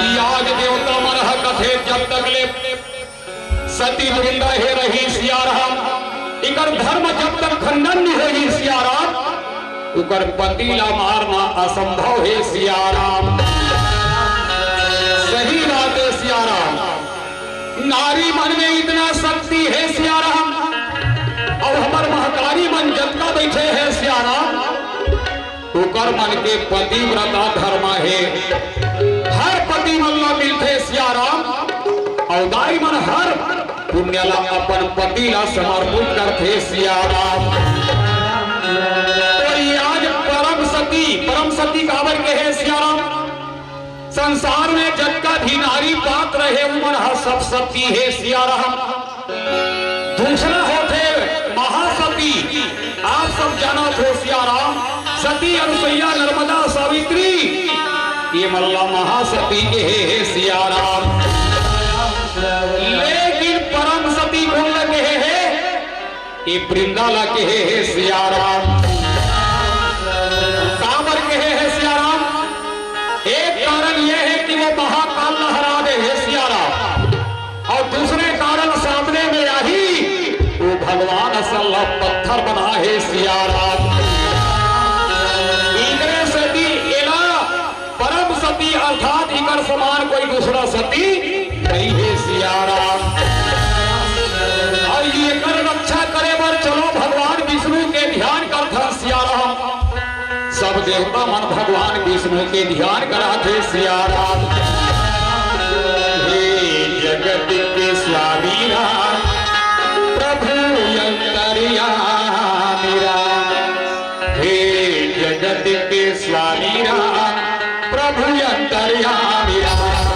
ई आज देवता मन ह कथे, जब तक ले सती वृंदा हे रही सिया राम, इकर धर्म जब तक खंडन नहीं होही सिया राम, उकर पति ला मारना असंभव हे सिया राम। सही बात हे सिया राम। नारी मन में इतना शक्ति हे सिया राम, अउ हमर महतारी मन जतका बइठे हे सिया राम, ओकर मन के पतिव्रता धर्म हे। हर पति मन ला मिलथे सिया राम, अउ दाई मन हर पुण्य ला अपन पति ला समर्पित करथे सिया राम। तो ये आज परम सती, परम सती काबर के हे सिया राम? संसार में जतका भी नारी पात्र हे, उमन ह सब सती हे सिया राम। दूसरा होथे महासती, आप सब जानत हो सिया राम, सती अनुसैया नर्मदा सावित्री, ये मन ला महासती के हे, हे सिया राम। लेकिन परम सती कोन ला के हे, हे ये वृंदा ला कहे हे सिया राम। काबर कहे हे सिया राम? एक कारण ये हे कि वो महाकाल ला हरा दे हे सिया राम, अउ दूसरे कारण सामने में आही, वो भगवान असन ला पत्थर बना हे सिया राम। इकरे सेती एला परम सती अर्थात इकर समान कोई दूसरा सती नहीं हे सिया राम। अउ एकर रक्षा करे बर चलो भगवान विष्णु के ध्यान करथन सिया राम। सब देवता मन भगवान विष्णु के ध्यान कराथे सिया राम। हे जगत के स्वामी राम, प्रभु अंतर्यामी राम। हे जगत के स्वामी राम, प्रभु अंतर्यामी राम।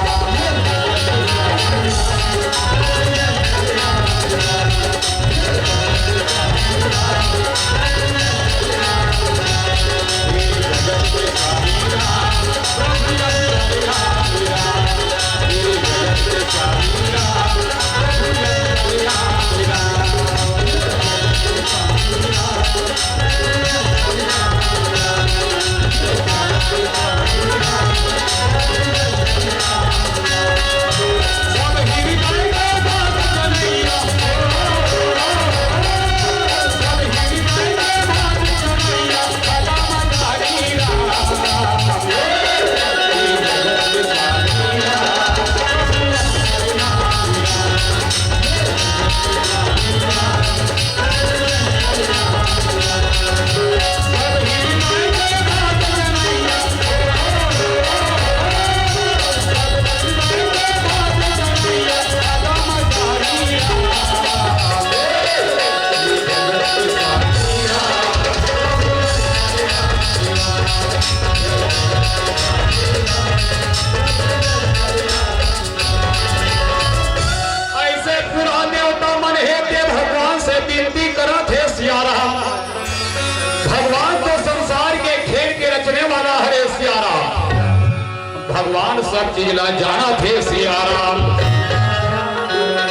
भगवान सब चीज ला जानत हे सिया राम।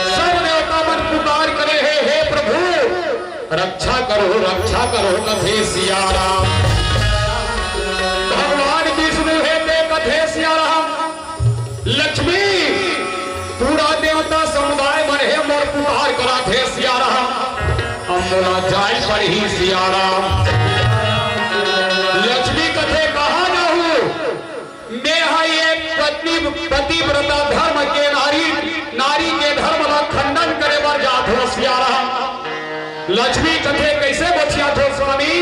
सब देवता मन पुकार करे हे, "हे प्रभु, रक्षा करो, रक्षा करो," कथे सिया राम। भगवान विष्णु हे ते कथे सिया राम, "लक्ष्मी, पूरा देवता समुदाय मन हे मोर पुकार करत हे सिया राम, अब मोला जाय पड़ही सिया राम।" लक्ष्मी कथे, "कहाँ जाहूँ? मैं ह एक पत्नी, पतिव्रता धर्म के नारी, नारी के धर्म ला खंडन करे बर जात हों सिया राम।" लक्ष्मी कथे, "कइसे गोठियाथो स्वामी?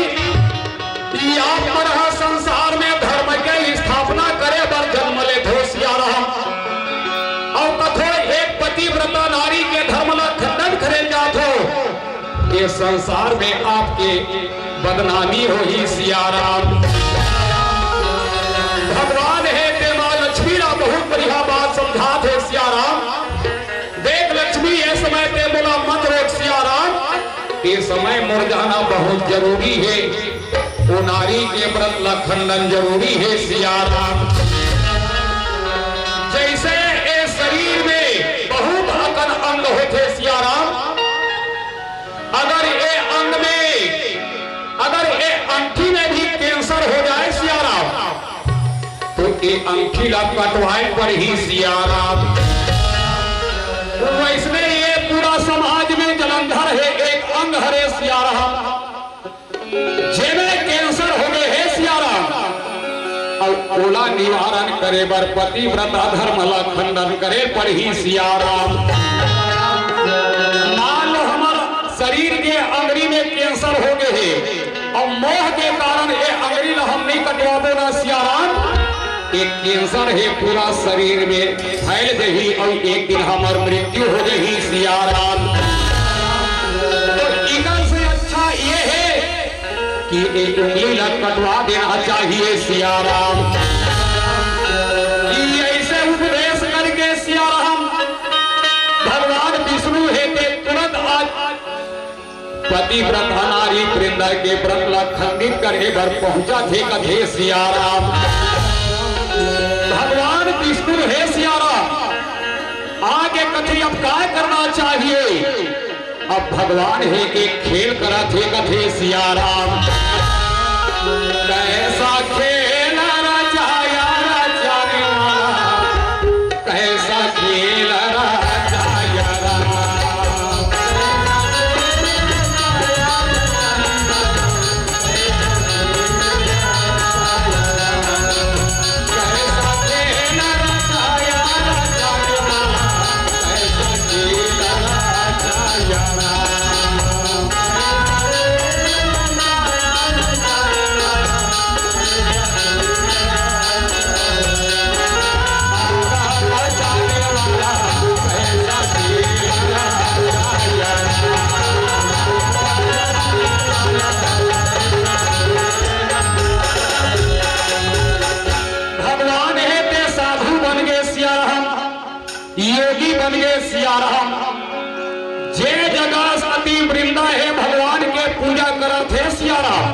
ये आप मन ह संसार में धर्म के स्थापना करे बर जन्म लेथो सिया राम, अउ कथो एक पतिव्रता नारी के धर्म ला खंडन करे जाथो, ये संसार में आपके बदनामी होही सिया राम।" भगवान हे ते माँ लक्ष्मी ला बहुत बढ़िया बात समझात हे सिया राम। देख लक्ष्मी, ये समय ते मोला मत रोक सिया राम, ये समय मोर जाना बहुत जरूरी हे, वो नारी के व्रत ला खंडन जरूरी हे सिया राम। जैसे ये शरीर में बहुत अकन अंग होथे सिया राम, अगर ये अंग में, अगर ये अंगठी में भी कैंसर हो जाए सिया राम, तो ये अंगठी ला कटवाए पड़ही सिया राम। वैसने ये पूरा समाज में जलंधर हे एक अंग हरे सिया राम, जेमे कैंसर हो गए हे सिया राम, अउ ओला निवारण करे बर पतिव्रता धर्म ला खंडन करे पड़ही सिया राम। मान लो हमर शरीर के अंगरी में कैंसर हो गए हे, अउ मोह के कारण ये अंगरी ला हम नहीं कटवाबो ना सिया राम, ये कैंसर हे पूरा शरीर में फैल जही अउ एक दिन हमर मृत्यु हो जही सिया राम। तो इकर से अच्छा ये हे कि ये उंगली ला कटवा देना चाहिए सिया राम। ये ऐसे उपदेश करके सिया राम भगवान विष्णु हे ते तुरंत आज पतिव्रता नारी वृंदा के व्रत ला खंडित करे बर पहुंचत हे कथे सिया राम। भगवान विष्णु हे सिया राम, आगे कथे अब काय करना चाहिए? अब भगवान हे एक खेल करत हे कथे सिया राम। कैसा खेल रचाया रचाने वाला, कैसा खेल रचाया राम। भगवान हे ते साधु बन गे सिया राम, योगी बन गे सिया राम। जे जगह सती वृंदा हे भगवान के पूजा करत हे सिया राम,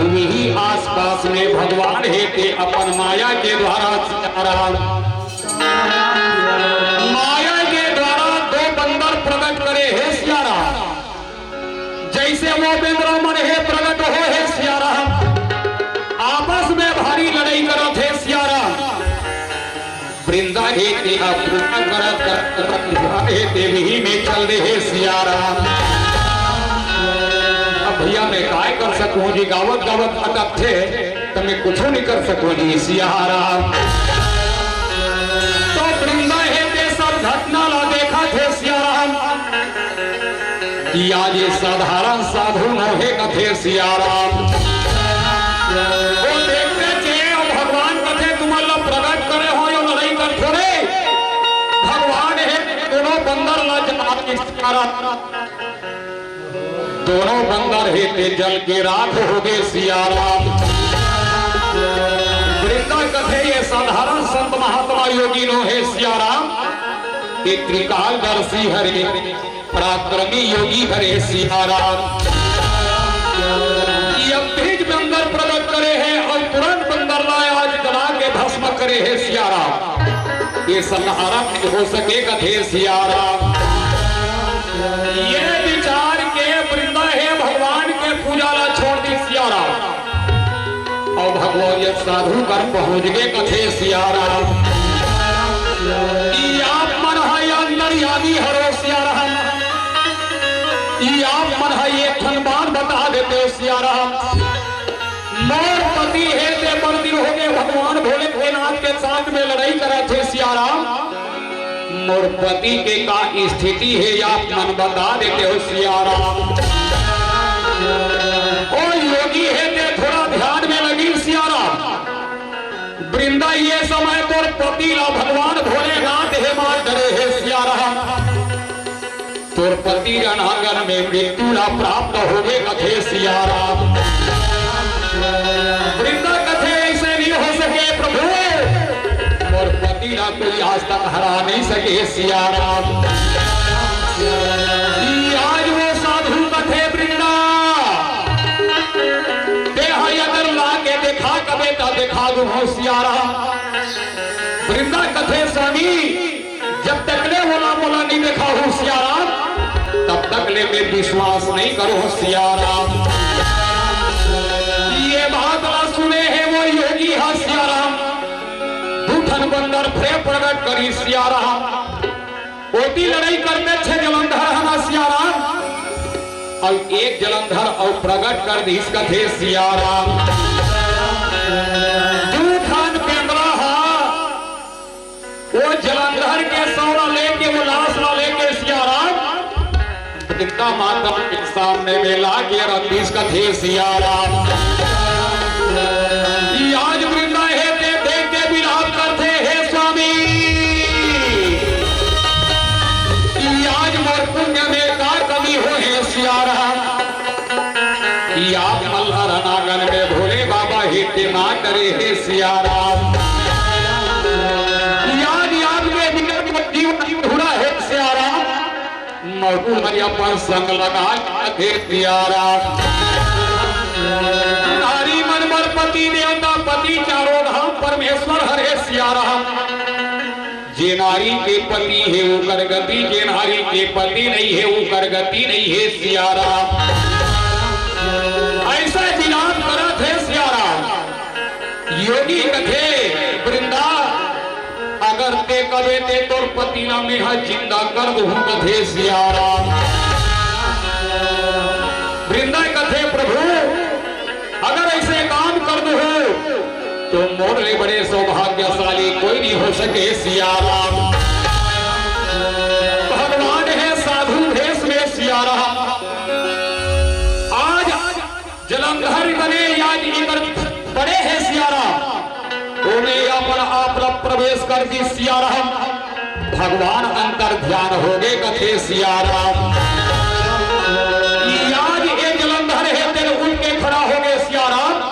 उही आसपास में भगवान हे ते अपन माया के द्वारा सिया राम, माया के द्वारा दो बंदर प्रकट करे हे सिया राम। जैसे वो बेंदरा मन हे प्रकट हो हे सिया राम, आपस में भारी लड़ाई करत हे सिया राम। वृंदा हे ते ह पूजा करत करत करत हे ते वही में चल दे हे सिया राम। अब भैया मैं काय कर सकूं जी, गावत गावत अटक थे। त मैं कुछो नहीं कर सको जी सिया राम। तो वृंदा हे ते सब घटना ला देखत हे सिया राम। कि आज ये साधारण साधु नोहे कथे सिया राम। वो देखते थे और भगवान कथे तुमन ला प्रकट करे हो यो लड़ाई कर थोड़े। भगवान हे दोनों बंदर ला जला के सिया राम। दोनों बंदर हे ते जल के राख हो गे सिया राम। वृंदा कथे ये साधारण संत महात्मा योगी नोहे सिया राम, ये त्रिकालदर्शी हरे, पराक्रमी योगी हरे सिया राम। ये अब भी बंदर प्रकट करे हे और तुरंत बंदर ला आज जला के भस्म कर हे सिया राम, ये संहारा नइ हो सके कथे सिया राम। ये विचार के वृंदा हे भगवान के पूजा ला छोड़ दिस सिया राम। अउ भगवान ये साधु कर पहुंच गे कथे सिया राम। ये आप मन ह अंतर्यामी हरो सिया राम। ये आप मन ह एक ठन बात बता देते हो सिया राम। मोर पति हे ते बड़ दिन हो गए भगवान भोलेनाथ के साथ में लड़ाई करत हे सिया राम। मोर पति के का स्थिति हे, आप मन बता देते हो सिया राम। ओ योगी हे ते थोड़ा ध्यान में लगी सिया राम। वृंदा ये समय तोर पति ला भगवान भोलेनाथ हे मार डरे हे सिया राम। तोर पति रणांगन में मृत्यु ला प्राप्त होगे कथे सिया राम। वृंदा कथे ऐसे नहीं हो सके प्रभु, मोर पति ला कोई आज तक हरा नहीं सके सिया राम। ई आज वो साधु कथे वृंदा, देह अगर ला के देखा कबे ता देखा दू हो सिया राम। वृंदा कथे स्वामी, जब तक ले ओला मोला नहीं देखा हूँ सिया राम, तब तक ले मैं विश्वास नहीं करूँ सिया राम। ये बात ला सुने हे वो योगी हा सिया राम, दू ठन बंदर फेर प्रगट करी सिया राम। ओती लड़ाई करते छे जलंधर हना सिया राम, अउ एक जलंधर अउ प्रगट कर दिस कथे सिया राम। दू ठन पेंदरा हा वो जलंधर के सौरा लेके, वो लाश ला लेके सिया राम वृंदा माता के सामने में लाके रख दिस कथे सिया राम। ई आज वृंदा हे ते देख के विलाप करथे, हे स्वामी, ई आज मोर पुण्य में का कमी हो हे सिया राम। ई आप मन ला रणांगन में भोले बाबा हे ते ना करे हे सिया राम। याद याद में बिगड़ के जीवन जुड़ा हे सिया राम। मरु हरि अपन संग लगा के हे सिया राम। नारी मन बर पति देवता पति चारों धाम परमेश्वर हरे सिया राम। जे नारी के पति हे ओकर गति, जे नारी के पति नहीं हे ओकर गति नहीं हे सिया राम। ऐसा विलाप करत हे सिया राम। योगी कथे वृंदा, अगर ते कबे ते तोर पति ला मेहा जिंदा कर दूहूं कथे सिया राम। वृंदा कथे प्रभु, अगर ऐसे काम कर दूहूं तो मोर ले बड़े सौभाग्यशाली कोई नहीं हो सके सिया राम। भगवान हे साधु भेष में सिया राम। आज जलंधर बने याद इकर पड़े हे सिया राम। ओमे अपन आप ला प्रवेश कर दी सिया राम। भगवान अंतर ध्यान हो गए कथे सिया राम। याद ए जलंधर हे तेन उठ के खड़ा हो गए सिया राम।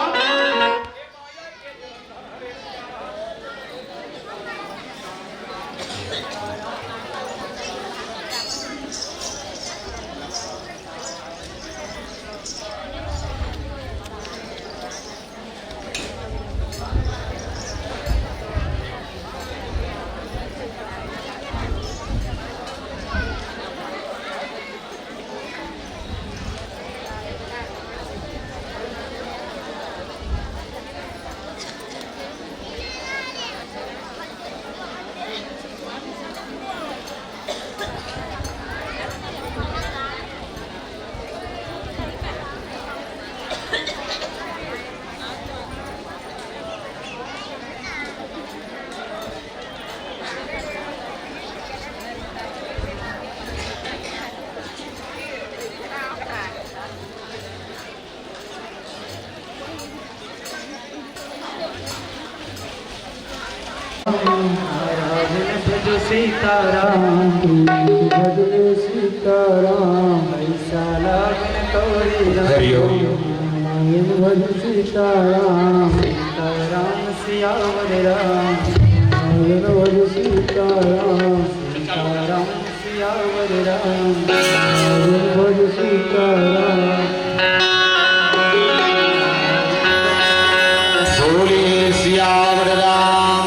भजो सीताराम, भजो सीताराम, ऐसा लागन कौड़ी राम। हरि ओम। भजो सीताराम, सीताराम सियावर राम। भजो सीताराम, सीताराम सियावर राम। भजो सीताराम। बोले सियावर राम।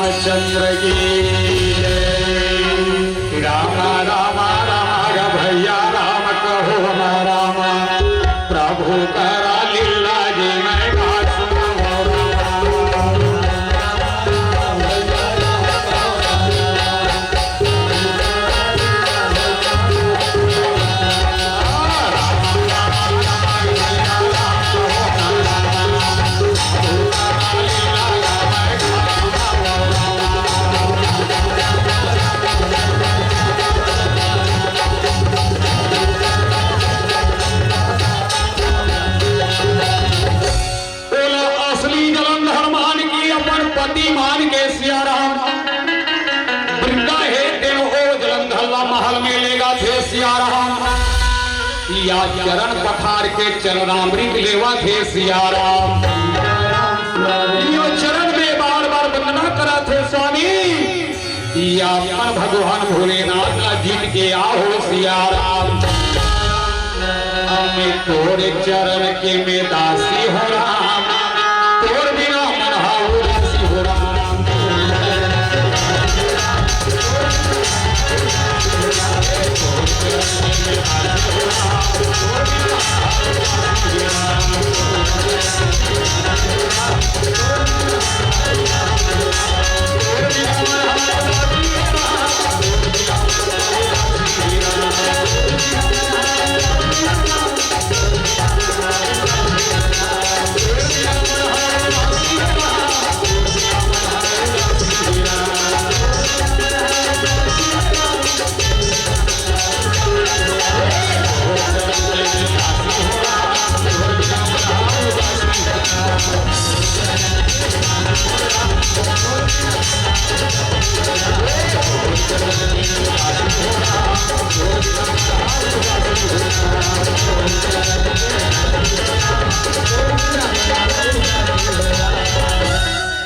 या चरण पखार के चरणामृत लेवत हे सिया राम। यो चरण में बार बार वंदना करत हे स्वामी। या अपन भगवान भोलेनाथ ला जीत के आहो सिया राम। मैं तोरे चरण के मैं दासी हो राम, तोर बिना मन हा उदासी हो राम।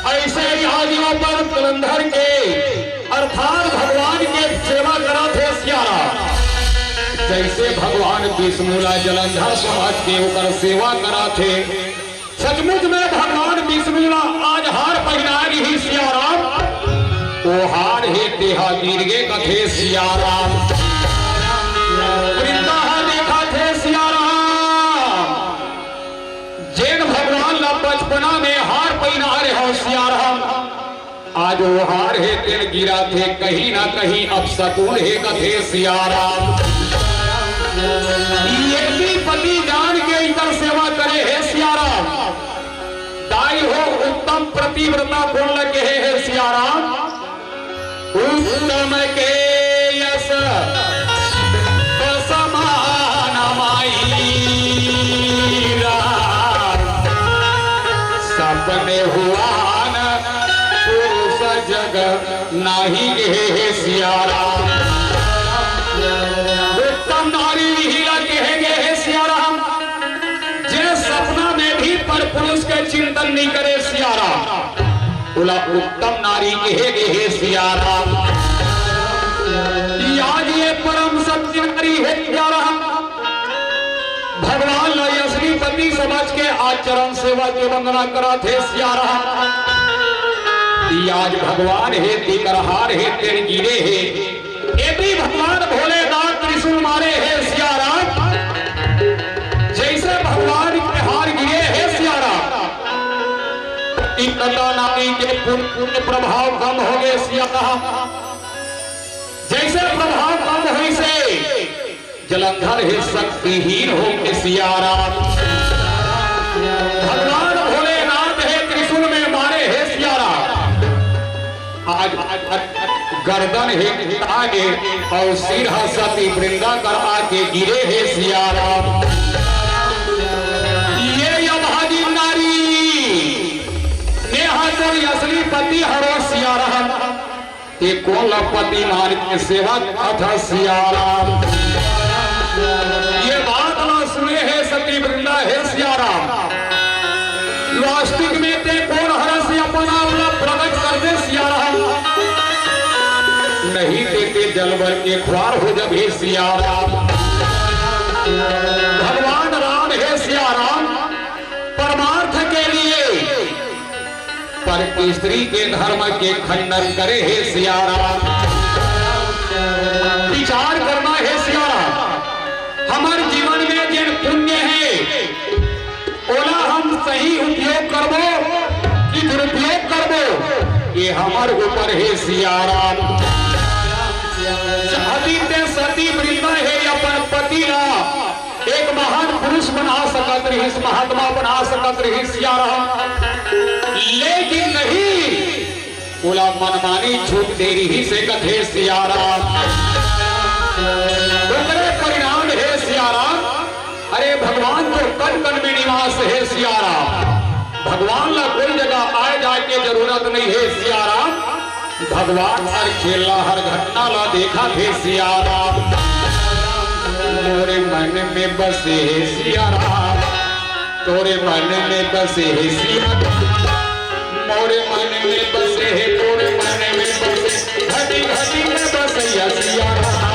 ऐसे ही आज यहाँ पर जलंधर के अर्थात भगवान के सेवा करत हे सिया राम। जैसे भगवान विष्णु ला जलंधर समझ के ओकर सेवा करत हे, सचमुच में भगवान विष्णु ला आज हार पहिनाय रिहिस सिया राम। ओ हार हे तेहा गिर गे कथे सिया राम। वृंदा हा देखत हे सिया राम। जेन भगवान ला बचपना में हार पहिनाय रेहेव सिया राम, आज ओ हार हे तेन गिरत हे, कहीं ना कहीं अपशकुन हे कथे सिया राम। ये भी पति जान के इकर सेवा करे हे सिया राम। दाई हो उत्तम पतिव्रता कोन ल कहे हे सिया राम। उत्तम के यश समान माई राम। सपने हुआ न पुरुष जग नाही कहे हे सिया राम। उत्तम नारी इही ला कहे गे हे सिया राम, जे सपना में भी पर पुरुष के चिंतन नहीं करे सिया राम, ओला उत्तम नारी कहे गे हे सिया राम। आज ये परम सत्य नारी हे सिया राम। भगवान ला असली पति समझ के आज चरण सेवा के वंदना करत हे सिया राम। आज भगवान हे तेकर हार हे तेन गिरे हे। एती भगवान भोलेनाथ त्रिशूल मारे हे सिया राम। जैसे भगवान के हार गिरे हे सिया राम, इतना नारी के पुण्य प्रभाव कम हो गे सिया राम। जैसे प्रभाव कम होइसे जलंधर हे शक्तिहीन हो के सिया राम। भगवान भोलेनाथ हे त्रिशूल में मारे हे सिया राम। आज गर्दन हे आगे अउ सिर ह सती वृंदा कर आके गिरे हे सिया राम। ये अभागिन नारी, नेहा तो असली पति हरो सिया राम। ते कोन ला पति मान के सेवा करत हस सिया राम। ये बात ला सुने हे सती वृंदा हे सिया राम। वास्तविक में ते कोन हरस अपन आप ला प्रकट कर दे सिया राम। नहीं ते, ते जलवर के खुआर हो जबे सिया राम। भगवान राम हे सिया राम, परमार्थ के लिए पर स्त्री के धर्म के खंडन करे हे सिया राम। विचार करना हे सिया राम, हमर जीवन में जेन पुण्य हे, ओला हम सही उपयोग करबो कि दुरुपयोग करबो, ये हमर ऊपर हे सिया राम। चाहती ते सती वृंदा हे अपन पति ला एक महान पुरुष बना सकत रहिस, महात्मा बना सकत रहिस सिया राम, लेकिन नहीं, ओला मनमानी छूट दे रहिस हे कथे सिया राम। ओकरे परिणाम हे सिया राम। अरे भगवान तो कण कण में निवास हे सिया राम। भगवान ला कोई जगह आए जाए के जरूरत नहीं हे सिया राम। भगवान हर खेला हर घटना ला देखत हे सिया राम। मोरे मन में बसे हे सिया राम, तोरे मन में बसे हे सिया राम, मोरे मन में बसे हे, तोरे मन में बसे, घटी घटी में बसैया सिया राम।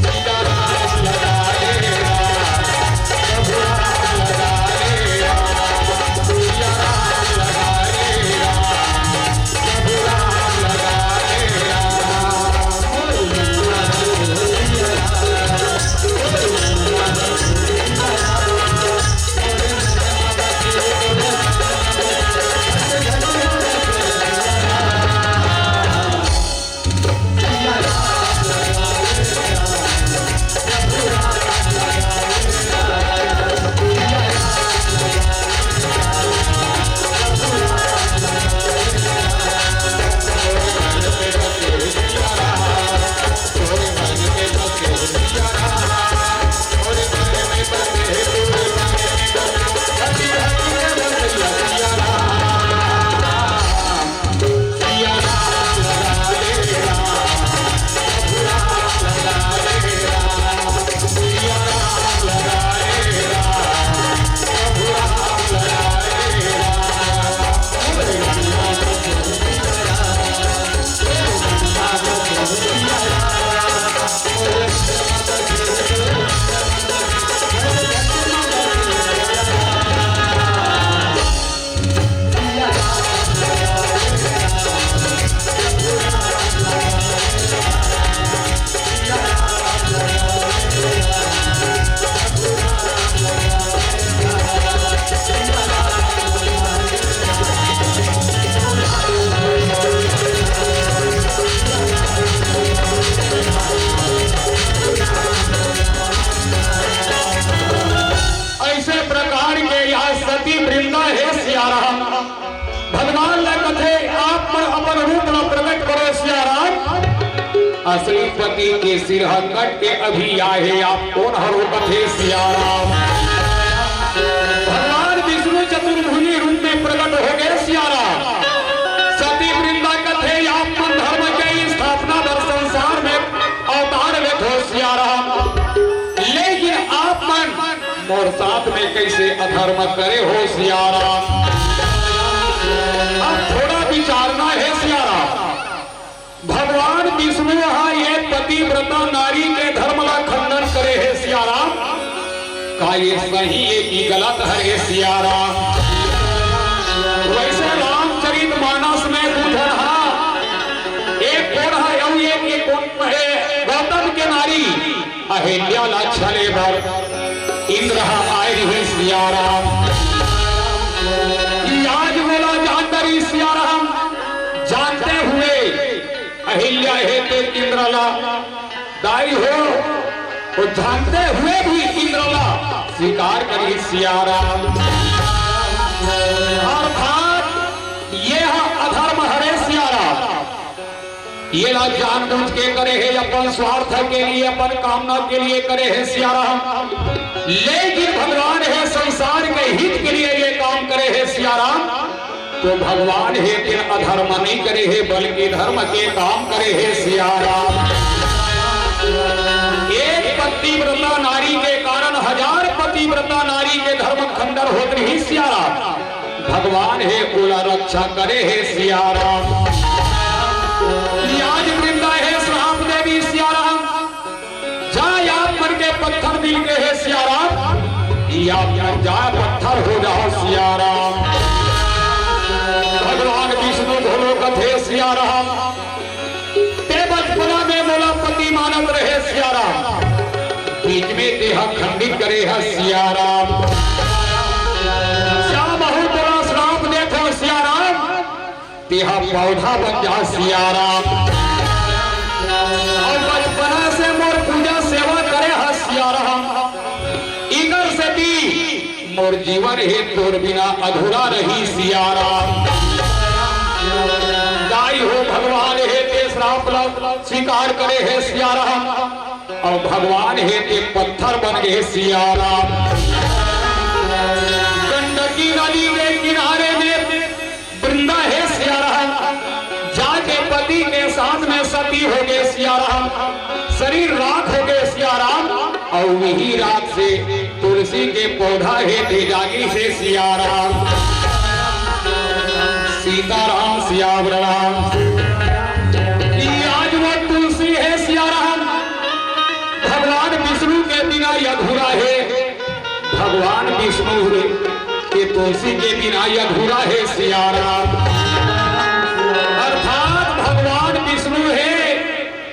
सिया राम लगाए राम, प्रभु राम लगाए राम, सिया राम लगाए राम। ऐसे प्रकार के यह सती वृंदा हे सिया राम। भगवान ला कथे, आप मन अपन रूप ला प्रकट करो सिया राम। असली पति के सिर ह कट के अभी आए हे, आप कोन हरो कथे सिया राम। भगवान विष्णु चतुर्भुजी रूप में प्रकट हो गए सिया राम। सती वृंदा कथे, आप मन धर्म के स्थापना बर संसार में अवतार लेथो सिया राम, लेकिन आप मन मोर साथ में कैसे अधर्म करे हो सिया राम। अब थोड़ा विचारना हे सिया राम। भगवान विष्णु ह ये पतिव्रता नारी के धर्म ला खंडन करे हे सिया राम। का ये सही हे कि गलत हरे सिया राम? वैसे रामचरित मानस में दू झन हा, एक कोन हा अउ एक, एक कोन हे, गौतम के नारी अहिल्या ला छले बर इंद्र ह आए रिहिस सिया राम। कि आज मोला जान डरिस सिया राम, जानते हुए अहिल्या हे ते इंद्र ला दाई हो, वो जानते हुए भी इंद्र ला स्वीकार करिस सिया राम। अर्थात ये ह अधर्म हरे सिया राम। ये ला जानबूझ के करे हे, अपन स्वार्थ के लिए, अपन कामना के लिए करे हे सिया राम। लेकिन भगवान हे संसार के हित के लिए ये काम करे हे सिया राम। तो भगवान हे तेन अधर्म नहीं करे हे, बल्कि धर्म के काम करे हे सिया राम। एक पतिव्रता नारी के कारण हजार पतिव्रता नारी के धर्म खंडन होत रहिस सिया राम। भगवान हे ओला रक्षा करे हे सिया राम। कि आज वृंदा हे श्राप देवी सिया राम, जा आप मन के पत्थर मिल के हे सिया राम, कि आप मन जा पत्थर हो जाओ सिया राम। भगवान विष्णु घलो कथे सिया राम, ते बचपना में मोला पति मानत रहे सिया राम, बीच में तेहा खंडित करे ह सिया राम। श्याम अहू तोला श्राप देथो सिया राम, तेहा पौधा बन जा सिया राम। अउ बचपना से मोर पूजा सेवा करे ह सिया राम, इकर सेती मोर जीवन हे तोर बिना अधूरा रही सिया राम। दाई हो भगवान हे ते श्राप ला स्वीकार करे हे सिया राम, अउ भगवान हे ते पत्थर बन गे सिया राम। गंडकी नदी के किनारे में वृंदा हे सिया राम, जाके पति के साथ में सती हो गे सिया राम, शरीर राख हो गे सिया राम। वही रात से तुलसी के पौधा हे तेजानी से सियाराम, सीताराम, सियावर राम। ये आज वो तुलसी हे सियाराम, भगवान विष्णु के बिना ये अधूरा हे। भगवान विष्णु हे, ये तुलसी के बिना ये अधूरा हे सियाराम। अर्थात भगवान विष्णु हे,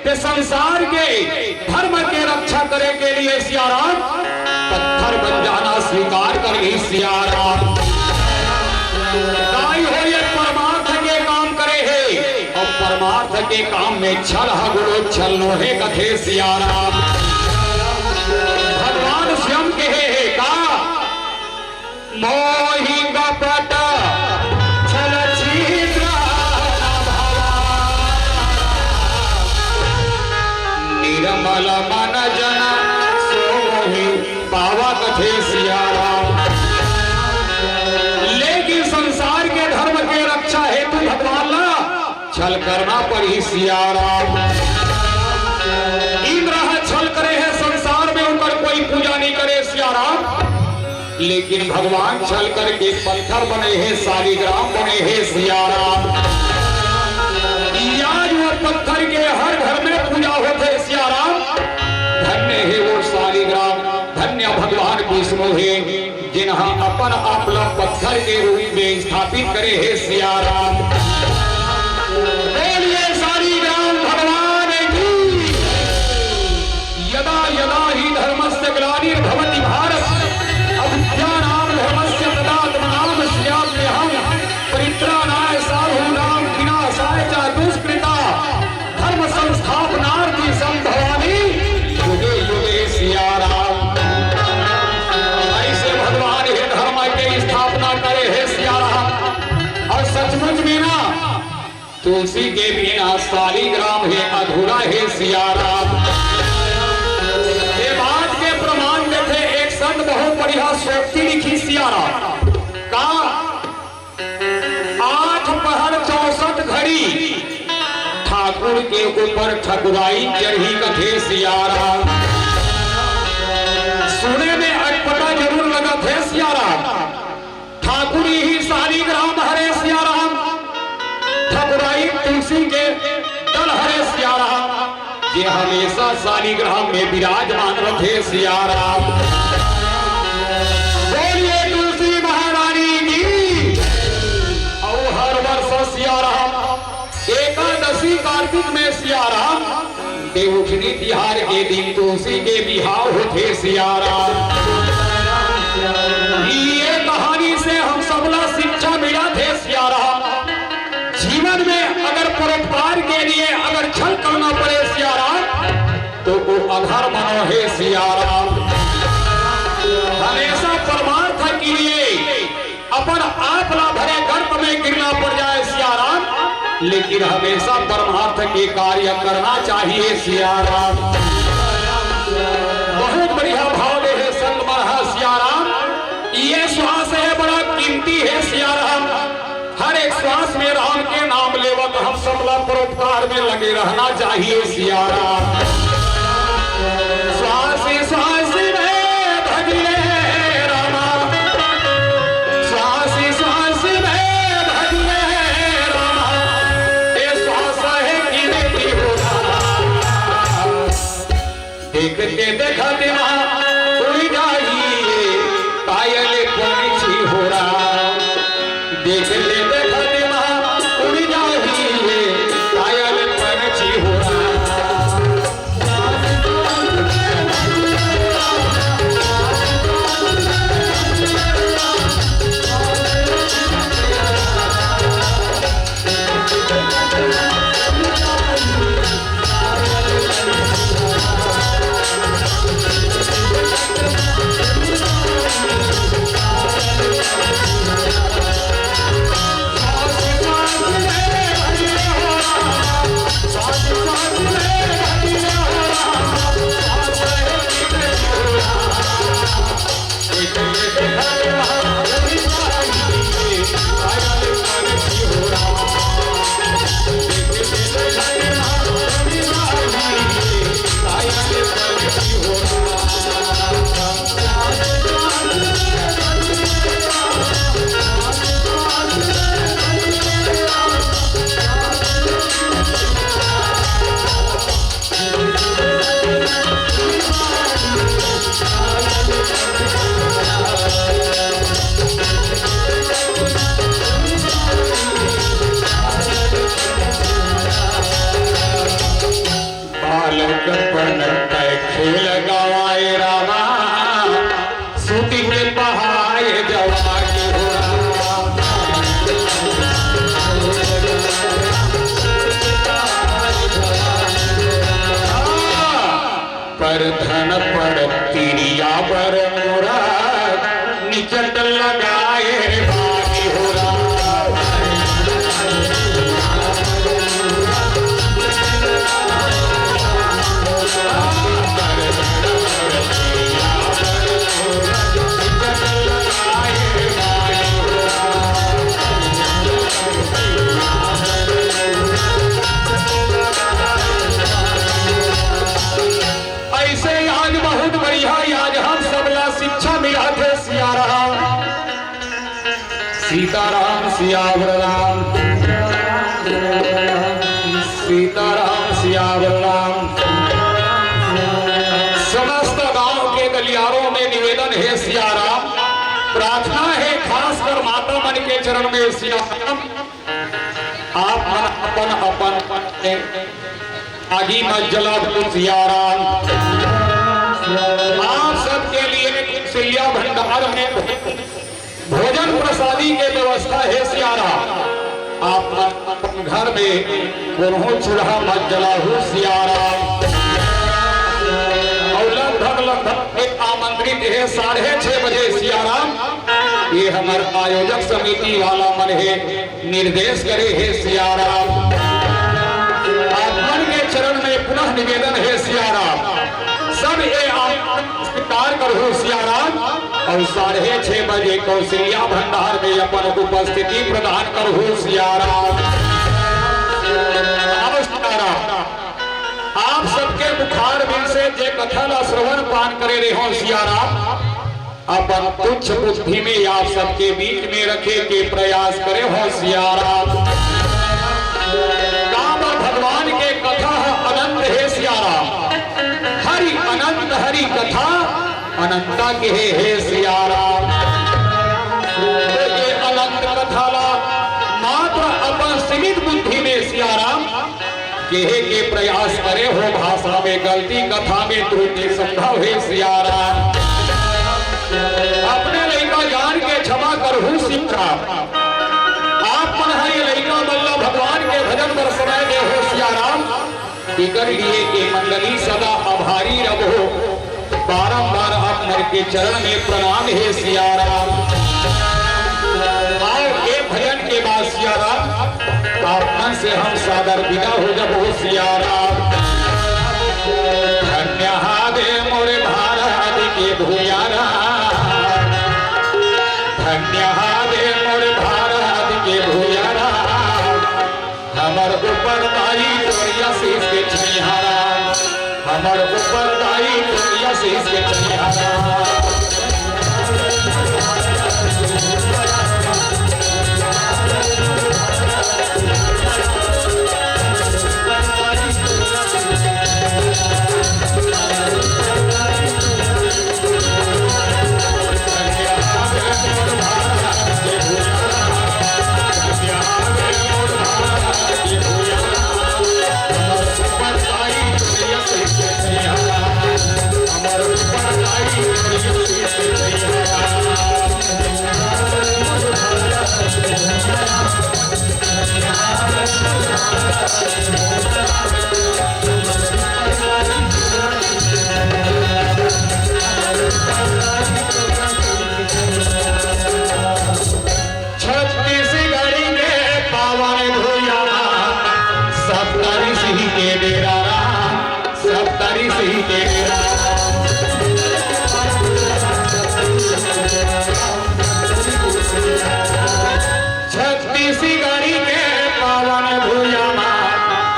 ते संसार के धर्म के रक्षा करे के लिए सियाराम पत्थर बन जाना स्वीकार कर ली सियाराम। ताई हो ये परमार्थ के काम करे हे और परमार्थ के काम में छल ह गुरु छल नोहे कथे सियाराम। भगवान स्वयं कहे हे का, मोहि कपट छल छिद्र न भवा। निर्मल मन जन सो मोहि पावा कथे सियाराम। लेकिन संसार के धर्म के रक्षा हेतु भगवान ला छल करना पड़ही सियाराम। इंद्र ह छल करे हे संसार में, उनकर कोई पूजा नहीं करे सियाराम। लेकिन भगवान छल करके पत्थर बने हे, शालिग्राम बने हे सियाराम। आज वो पत्थर के हर घर में पूजा होथे सियाराम। धन्य हे वो शालिग्राम, धन्य भगवान विष्णु हे, जिन्हा अपन आप ला पत्थर के रूप में स्थापित करे हे सियाराम। बोलिए शालिग्राम भगवान की। यदा यदा ही धर्मस्य ग्लानिर्भवति भारत, अभूत्थानम धर्मस्य तदात्मनाम सृजाम्यहम, परित्राणाय साधूनाम विनाशाय च दुष्कृता, धर्म संस्थापनार्थी संभवामि युगे युगे सियाराम। ऐसे भगवान हे धर्म के स्थापना करे हे सियाराम। और सचमुच में ना तुलसी के बिना शालिग्राम हे अधूरा हे सियाराम। ये बात के प्रमाण देथे एक संत बहुत बढ़िया सोक्ति लिखी सियाराम का आठ पहर चौसठ घड़ी ठाकुर के ऊपर ठकुराई चढ़ी कथे सियाराम। सुने में अटपटा जरूर लगत हे सियाराम। ठाकुर ही शालिग्राम हरे सियाराम। ठकुराई तुलसी के दल हरे सियाराम। ये हमेशा शालिग्राम में विराजमान रथे सियाराम। बोलिए तुलसी महारानी की। और हर वर्ष सियाराम एकादशी कार्तिक में सियाराम देवउठनी तिहार के दिन तुलसी के बिहाव होथे सियाराम। ये कहानी से हम सबला शिक्षा मिलथे सियाराम। जीवन में अगर परोपकार के लिए अगर छल करना पड़े सियाराम, तो वो अधर्म नोहे सियाराम। हमेशा परमार्थ के लिए अपन आप ला भले गर्त में गिरना पड़ जाए सियाराम, लेकिन हमेशा परमार्थ के कार्य करना चाहिए सियाराम। बहुत बढ़िया भाव हे संत महाराज सियाराम। ये श्वास हे बड़ा कीमती हे सियाराम। हर एक श्वास में राम के नाम लेवत हम सबला परोपकार में लगे रहना चाहिए सियाराम। श्वास श्वास में भजिए रामा, श्वास श्वास में भजिए रामा, ये श्वास हे कीमती हो रामा। देखते देखत मा उड़ जाही पायल पंछी हो राम। देखते देखत मा उड़ जाही पायल पंछी हो राम। धन पर तिरिया बर मोरा निचट लगाए बानी हो राम। ऐसे आज बहुत बढ़िया, आज हम सबला शिक्षा मिलत हे। सिया राम, सीताराम, सियावर राम, सीताराम, सियावर राम। समस्त गांव के गलियारों में निवेदन हे सिया राम, प्रार्थना हे खासकर माता मन के चरण में सिया राम, आप मन अपन अपन आगी मत जलाओ सिया राम। आप सबके लिए कौशल्या भंडार में भोजन प्रसादी के व्यवस्था हे सिया राम। आप मन अपन घर में कोनो चूल्हा मत जलाओ सिया राम। और लगभग लगभग एक आमंत्रित हे साढ़े छह बजे सिया राम। ये हमर आयोजक समिति वाला मन हे, निर्देश करे हे सिया राम। आप मन के चरण में पुनः निवेदन हे सिया राम, सब ये आमंत्रण स्वीकार करहु सिया राम। और साढ़े छह बजे कौशल्या भंडार में अपन उपस्थिति प्रदान करहु सिया राम। आओ सिया राम, आप सबके मुखार बिन से जे कथा ला श्रवण पान करे रहे हो सिया राम, अपन तुच्छ बुद्धि में आप सबके बीच में रखे के प्रयास करे हो सिया राम। काबर भगवान के कथा ह अनंत हे सिया राम, हरि अनंत हरि कथा अनंता के हे, हे सिया राम। तो ये अनंत कथा ला मात्र अपन सीमित बुद्धि में सिया राम कहे के प्रयास करे हो, भाषा में गलती, कथा में त्रुटि संभव हे सिया राम। अपने लइका जान के क्षमा करहु सिया राम। आप मन ह ये लइका मन ला भगवान के भजन बर समय दे हो सिया राम। एकर लिए के मंडली सदा आभारी रहो। बारंबार आप मन के चरण में प्रणाम हे सिया राम। आओ, ए भजन के बाद सिया राम, आप मन से हम सादर विदा हो जबो सिया राम। धन्य हावे मोरे भारत के भूया राम, धन्य हावे मोरे भारत के भूया राम। हमर ऊपर दाई तोर आशीष के छइहारा, हमर ऊपर दाई तोर आशीष के छइहारा। छत्तीसगढ़ी के पावन भुइयां, सप्तऋषि के डेरा राम, सप्तऋषि के डेरा। छत्तीसगढ़ी के पावन भुइयां,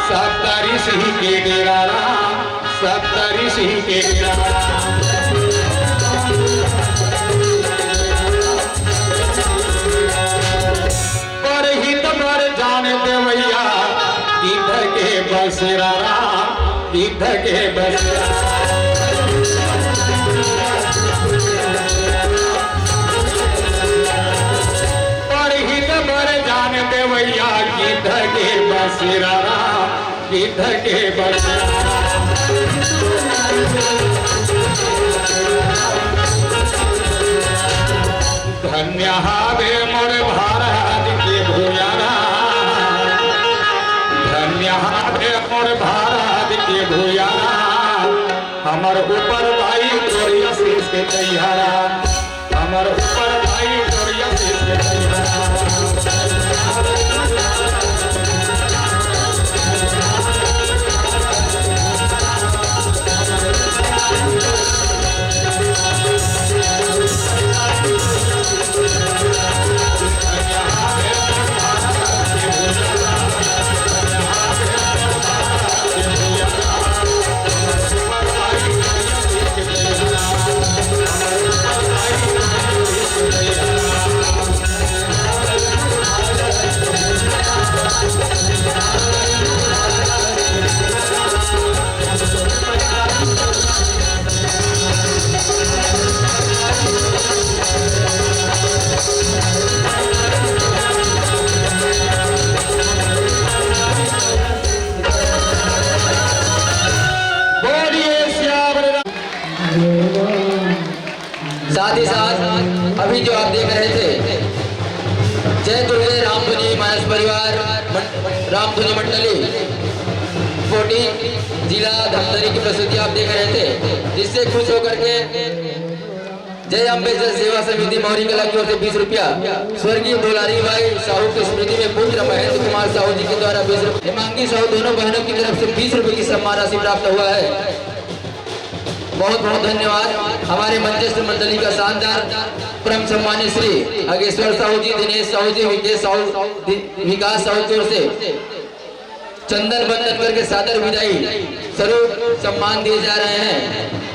सप्तऋषि के डेरा राम, सप्तऋषि के डेरा। परहित बर जान देवइया, गिद्ध के बसेरा राम, गिद्ध के बसेरा। परहित बर जान देवइया, गिद्ध के बसेरा राम, गिद्ध के बसेरा। धन्य हावे मोर भारत के भुइयां राम, धन्य हावे मोर भारत के भुइयां राम। हमर ऊपर भाई तोरिया शीश के तैयारा, हमर ऊपर भाई तोरिया शीश के तैयारा। साथ ही साथ अभी जो आप देख रहे थे, जय दुर्गे रामधुनी मानस परिवार, मं-, रामधुनी मंडली, फोर्टीन, जिला धमतरी की प्रस्तुति आप देख रहे थे, जिससे खुश होकर के जय अम्बे जल सेवा समिति मौरी कला की ओर से बीस रुपया, स्वर्गीय दुलारी बाई साहू की स्मृति में पुत्र महेंद्र कुमार साहू जी के द्वारा बीस रुपया, हेमांगी साहू दोनों बहनों की तरफ से बीस रुपए की सम्मान राशि प्राप्त हुआ है। बहुत बहुत धन्यवाद हमारे मंचस्थ मंडली का शानदार परम सम्मानित श्री अगेश्वर साहू जी, दिनेश साहू जी, विकेश साहू, दि-, विकास साहू की ओर से चंदन वंदन करके सादर विदाई स्वरूप सम्मान दिए जा रहे हैं।